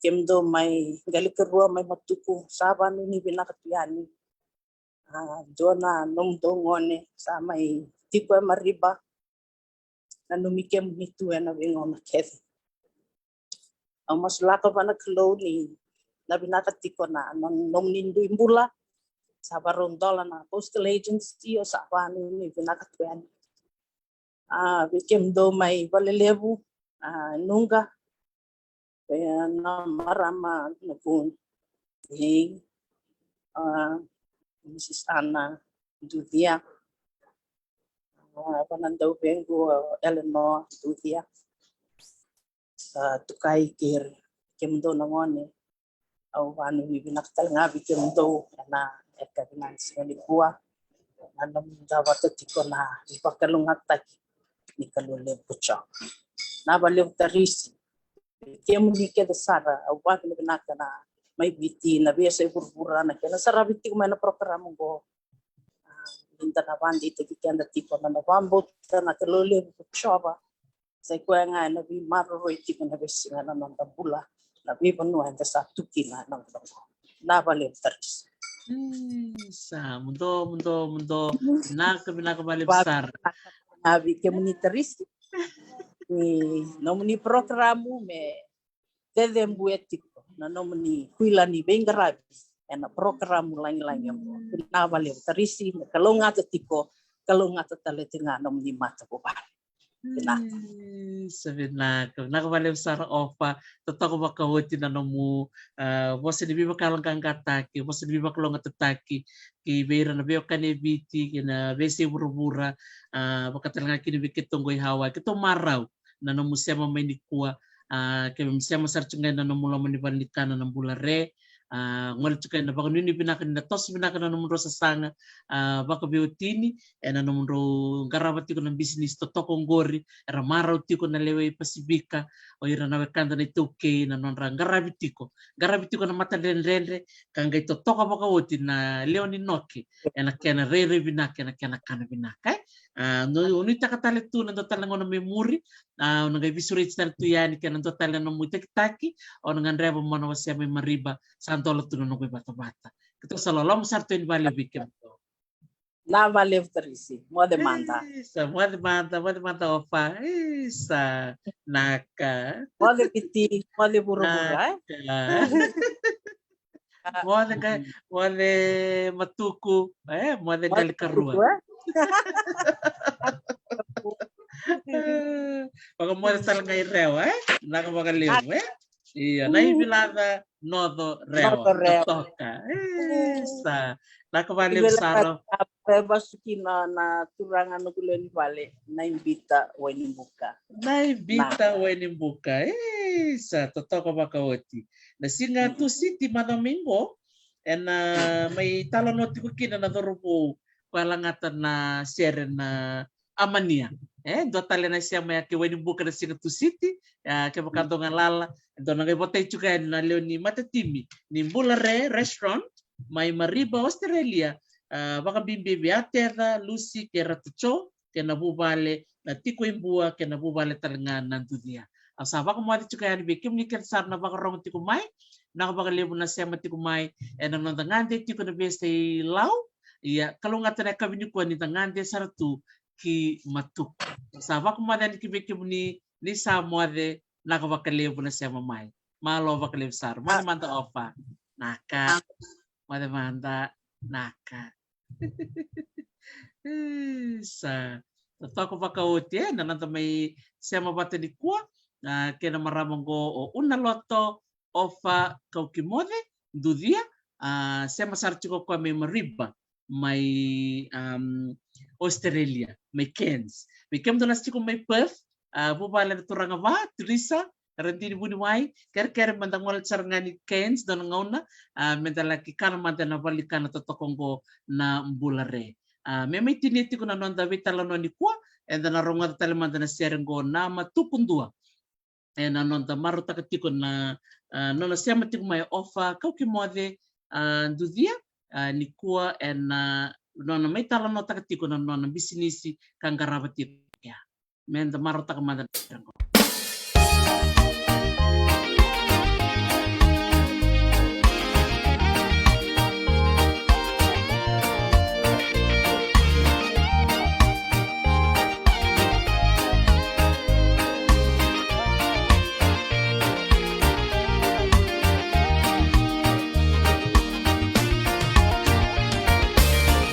Kemudou mai Qalikarua, mai Matuku, sa vanuinui vinaka tu yani. A, dua na nomudou gone sa mai tiko e Mariba, nanumi kemuni tu ena veigauna kece. Au masulaka vua na Kalou ni na vinaka tiko na, na nomuni dui bula. Sa varau dola na postal agency, o sa vanuinui vinaka tu yani. A, vei kemudou mai Valelevu, a, Nuqa, e, na marama na vuni, e, a, Mrs Ana Ducia, a, vua na dauvequ, a, Eleanor Ducia, a, Tukai kei kemudou na gone. Au vanuinui vinaka tale ga vei kemudou ena yakavi ni siga nikua, na nomuda vata tiko na veivakalougatataki ni Kalou levu ko Jiova. Na vakalevu Tarisi, kemuni kece sara, au vakavinavinaka na mai Viti, na veiyasai vuravura, na kena saravi tiko mai na porokaramu oqo. A, ni da na vakadeitaki keda tiko, na, na vakabauta na Kalou levu ko Jiova. Sa i koya ga ena veimaroroi tiko na veisiga na noda bula, na veivanua eda sa tu kina ena gauna oqo. Na vakalevu Tarisi. Mm, sa muduo, muduo, muduo. Vinaka, vinaka vakalevu sara. Vinaka vei kemuni Tarisi. Ni nomuni porokaramu me cecebue tiko na nomuni kuila ni veiqaravi ena porokaramu lagilagi oqo. Vinaka vakalevu Tarisi, me kalougata tiko, kalougata tale tiko ga nomuni matavuvale. Vinaka. Mm, sa vinaka, vinaka vakalevu sara Ofa. Totoka vakaoti na nomu, a, vosa ni veivakayaloqaqataki, vosa ni veivakalougatataki ki vei ira na veiwekani e Viti kei na veiyasai vuravura, a, vaka tale ga kina vei keitou oqo i Hawaii. Keitou marau na nomu sema mai nikua, a, keimami sema sara tiko ga ena nomu loma ni valenikana na Bula Re, a, gole tiko ena vakanuinui vinaka ni na toso vinaka na nomudrau sasaga, a, vakaveiwatini ena nomudrau qarava tiko na bisinisi totoka oqori, era marau tiko na lewe i Pasifika, o ira na wekada na iTaukei, na nodra qaravi tiko, qaravi tiko na matadredredre, ka qai totoka vakaoti na lewe ni Noke ena kena rairai vinaka, ena kena kana vinaka, e? A, no, o nuitaka tale tu na dua tale na gauna me muri, a, o na qai veisureti tale tu yani kei na dua tale na nomu itakitaki, o na gadreva mo na wasea mai Mariba, sa dola tu na noqu ivatavata. Keitou sa loloma sara tu yani vakalevu vei kemudou. Na vakalevu Tarisi, moce mada. Isa, moce mada, moce mada Ofa. Isa, naka. Moce Viti, moce vuravura, e? Naka. Moce ga, moce Matuku, e, moce Qalikarua. Vakamoce tale ga i Rewa, e? Naka vakalevu, e? Io, na ivilaca Noco Rewa. Noco Rewa. Totoka. Isa. Naka vakalevu sara. E vasu kina na turaga noqu lewe ni vale, na Ibita Wainibuka. Na Ibita Wainibuka. Isa, totoka vakaoti. Na siga Tusiti macawa mai qo, ena mai talanoa tiko kina na cauravou, koya lagata na sere na Amania. E dua tale na sema ya kei Wainibuka na siga Tusiti, a, kevaka dou galala, dou na qai votai tiko yani na lewe ni matatimi ni Bula Re Restaurant mai Mariba, Australia, a, vakabibi vei Ateca, Lusi kei Ratu Jo, kei na vuvale na Tiko i Bua, kei na vuvale tale ga na Ducia. Au sa vakamoce tiko yani vei kemuni kece sara na vakarogo tiko mai, naka vakalevu na sema tiko mai ena noda gade tiko na veiyasai Lau. Ia, kalougata na yakavi nikua ni da gade sara tu ki Matuku. Sa vakamoce yani ki vei kemuni ni sa moce, naka vakalevu na sema mai. Malo vakalevu sara. Moce mada Ofa. Naka. Moce mada. Naka. Isa. Totoka vakaoti, e, na noda mai sema vata nikua, a, kei na marama oqo o Unaloto Ofa Kaukimoce Ducia, a, sema sara tiko o koya mai Mariba, mai, um, Australia, mai Cairns. Vei kemudou na tiko mai Perth, a, vuvale na turaga va, Teresa Radini Vuniwai, kerekere meda gole sara ga ni Cairns dua na gauna, a, meda laki kana mada na valenikana totoka oqo na Bula Re. A, me mai tinia tiko na noda veitalanoa nikua, eda na rogoca tale mada na sere oqo na Matukudua. Ena noda marautaka tiko na, a, nona sema tiko mai o Ofa Kaukimoce, a, Ducia, a, nikua ena nona mai talanoataka tiko na nona bisinisi ka qarava tiko. Ia, meda marautaka mada na sere oqo.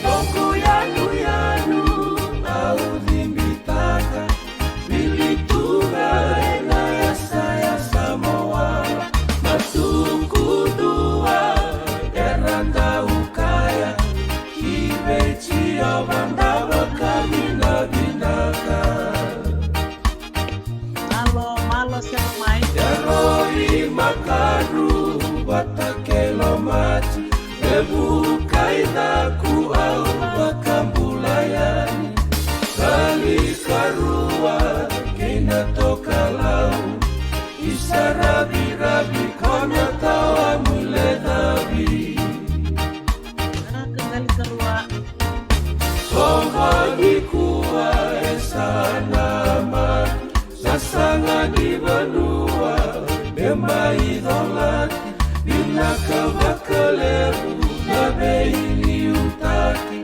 Noqu yanuyanu au cibitaka, vili tu ga ena yasayasa mo wala. Matukudua era dau kaya, ki vei Jiova da vakavinavinaka. Malo, malo sema mai. Yaroi Makadru vata kei Lomati, Vevukai Daku au vakabula yani. Rali Karua kei na Tokalau, Isa Raviravi, Kona Tawa, Muilecavi. Raka Rali Karua. Soqo nikua e sa na mani, sasaga ni vanua me mai colati. Vinaka vakalevu na veiliutaki,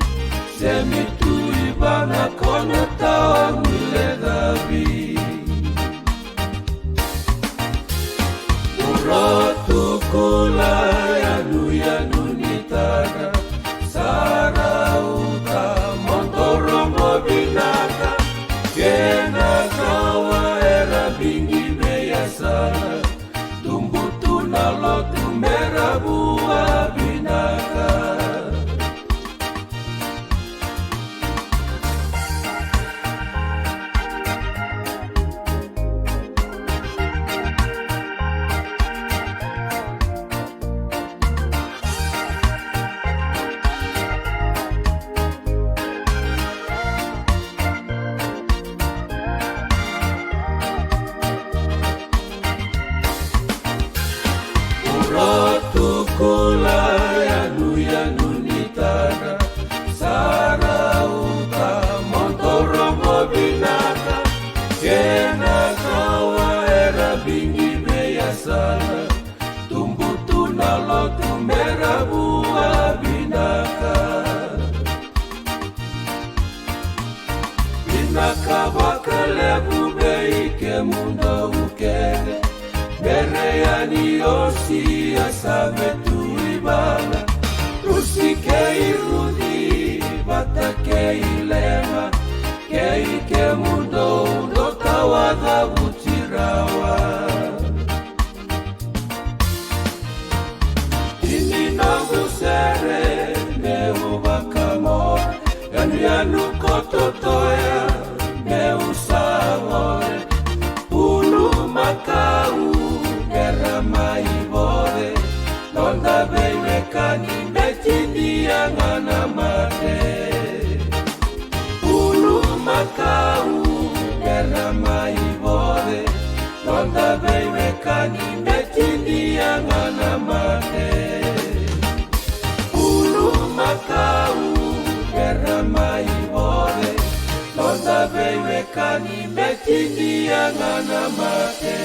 semi tu i vana, Kona Tawa, Muilecavi. Burotukula yanuyanu ni tara, sa rauta mo dou rogo vinaka. Kena kawa era vigi veiyasana, tubu tu na lotu me ra vua vinaka. Burotukula yanuyanu ni tara, sa rauta mo dou rogo vinaka. Kena kawa era vigi veiyasana, tubu tu na lotu me ra vua vinaka. Vinaka vakalevu vei kemudou kece, me ra yani osi a sa vetuivana. Rusi kei Ruci vata kei Lema, kei kemudou dou tawa cavuti rawa. Ini noqu sere meu vakamore, yanuyanu ko Totoya meu sa gore. Bulumakau me ra mai vore, noda veiwekani me tinia ga na mate. Bulumakau me ra mai vore, noda veiwekani me tinia ga na mate. Bulumakau me ra mai vore, noda veiwekani me tinia ga na mate.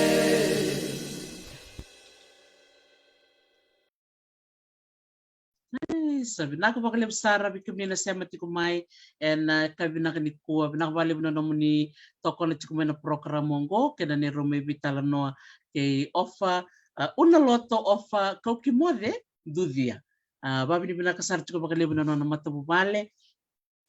Ai, sa vinaka vakalevu sara vei kemuni na sema tiko mai ena, ah, ka vinaka nikua. Vinaka vakalevu na nomuni tokona tiko mai na program oqo, kei na neirau mai veitalanoa kei Ofa, ah, Unaloto Ofa Kaukimoce Ducia. Ah, vavinavinaka sara tiko vakalevu na nona matavuvale,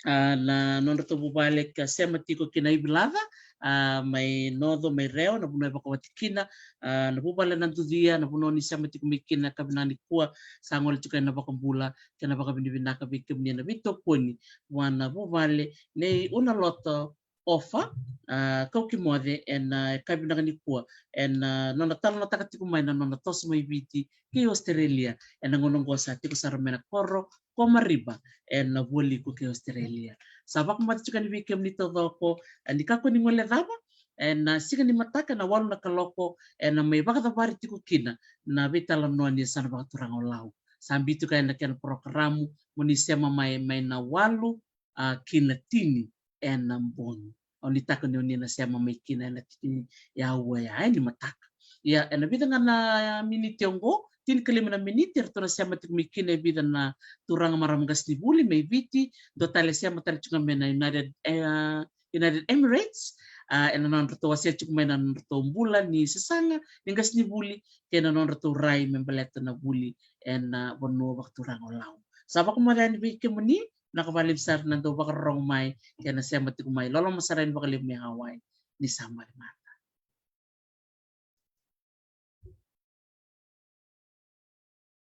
ah, na nodratou vuvale ka sema tiko ki Naivilaca, ah, mai Noco, mai Rewa, na vanua e vakawati kina, ah, na vuvale na Ducia, na vanua ni sema tiko mai kina ka vinaka nikua. Sa gole tiko ena vakabula kei na vakavinavinaka vei kemuni na veitokoni vua na vuvale nei Unaloto Ofa, a, Kaukimoce, ena, a, ka vinaka nikua, ena, a, nona talanoataka tiko mai na nona toso mai Viti kei Australia, ena gauna oqo sa tiko sara mai na koro ko Mariba, ena, a, vualiku kei Australia. Sa vakamata tiko yani vei kemuni taucoko, a, ni kakua ni guilecava, ena, a, siga ni mataka ena walu na kaloko, ena, a, mai vakacavari tiko kina na veitalanoa ni yasana vakaturaga o Lau. Sa biu tiko ena kena porokaramu, mo ni sema mai, mai na walu, a, ki na tini ena bogi. Au nuitaka ni o ni na sema mai kina ena tini e aua ya, e, ni mataka. Ia, ena vica ga na miniti oqo, tinikalima na miniti, eratou na sema tiko mai kina e vica na turaga, marama, qasenivuli mai Viti, dua tale sema tale tiko ga mai na United, e, United Emirates, a, ena nodratou wasea tiko mai na nodratou bula ni sasaga ni qasenivuli, kei na nodratou rai me baleta na vuli ena, a, vanua vakaturaga o Lau. Sa vakamoce yani vei kemuni, vinaka vakalevu sara na dau vakarorogo mai kei na sema tiko mai, loloma sara yani vakalevu mai Hawaii. Ni sa mani mata.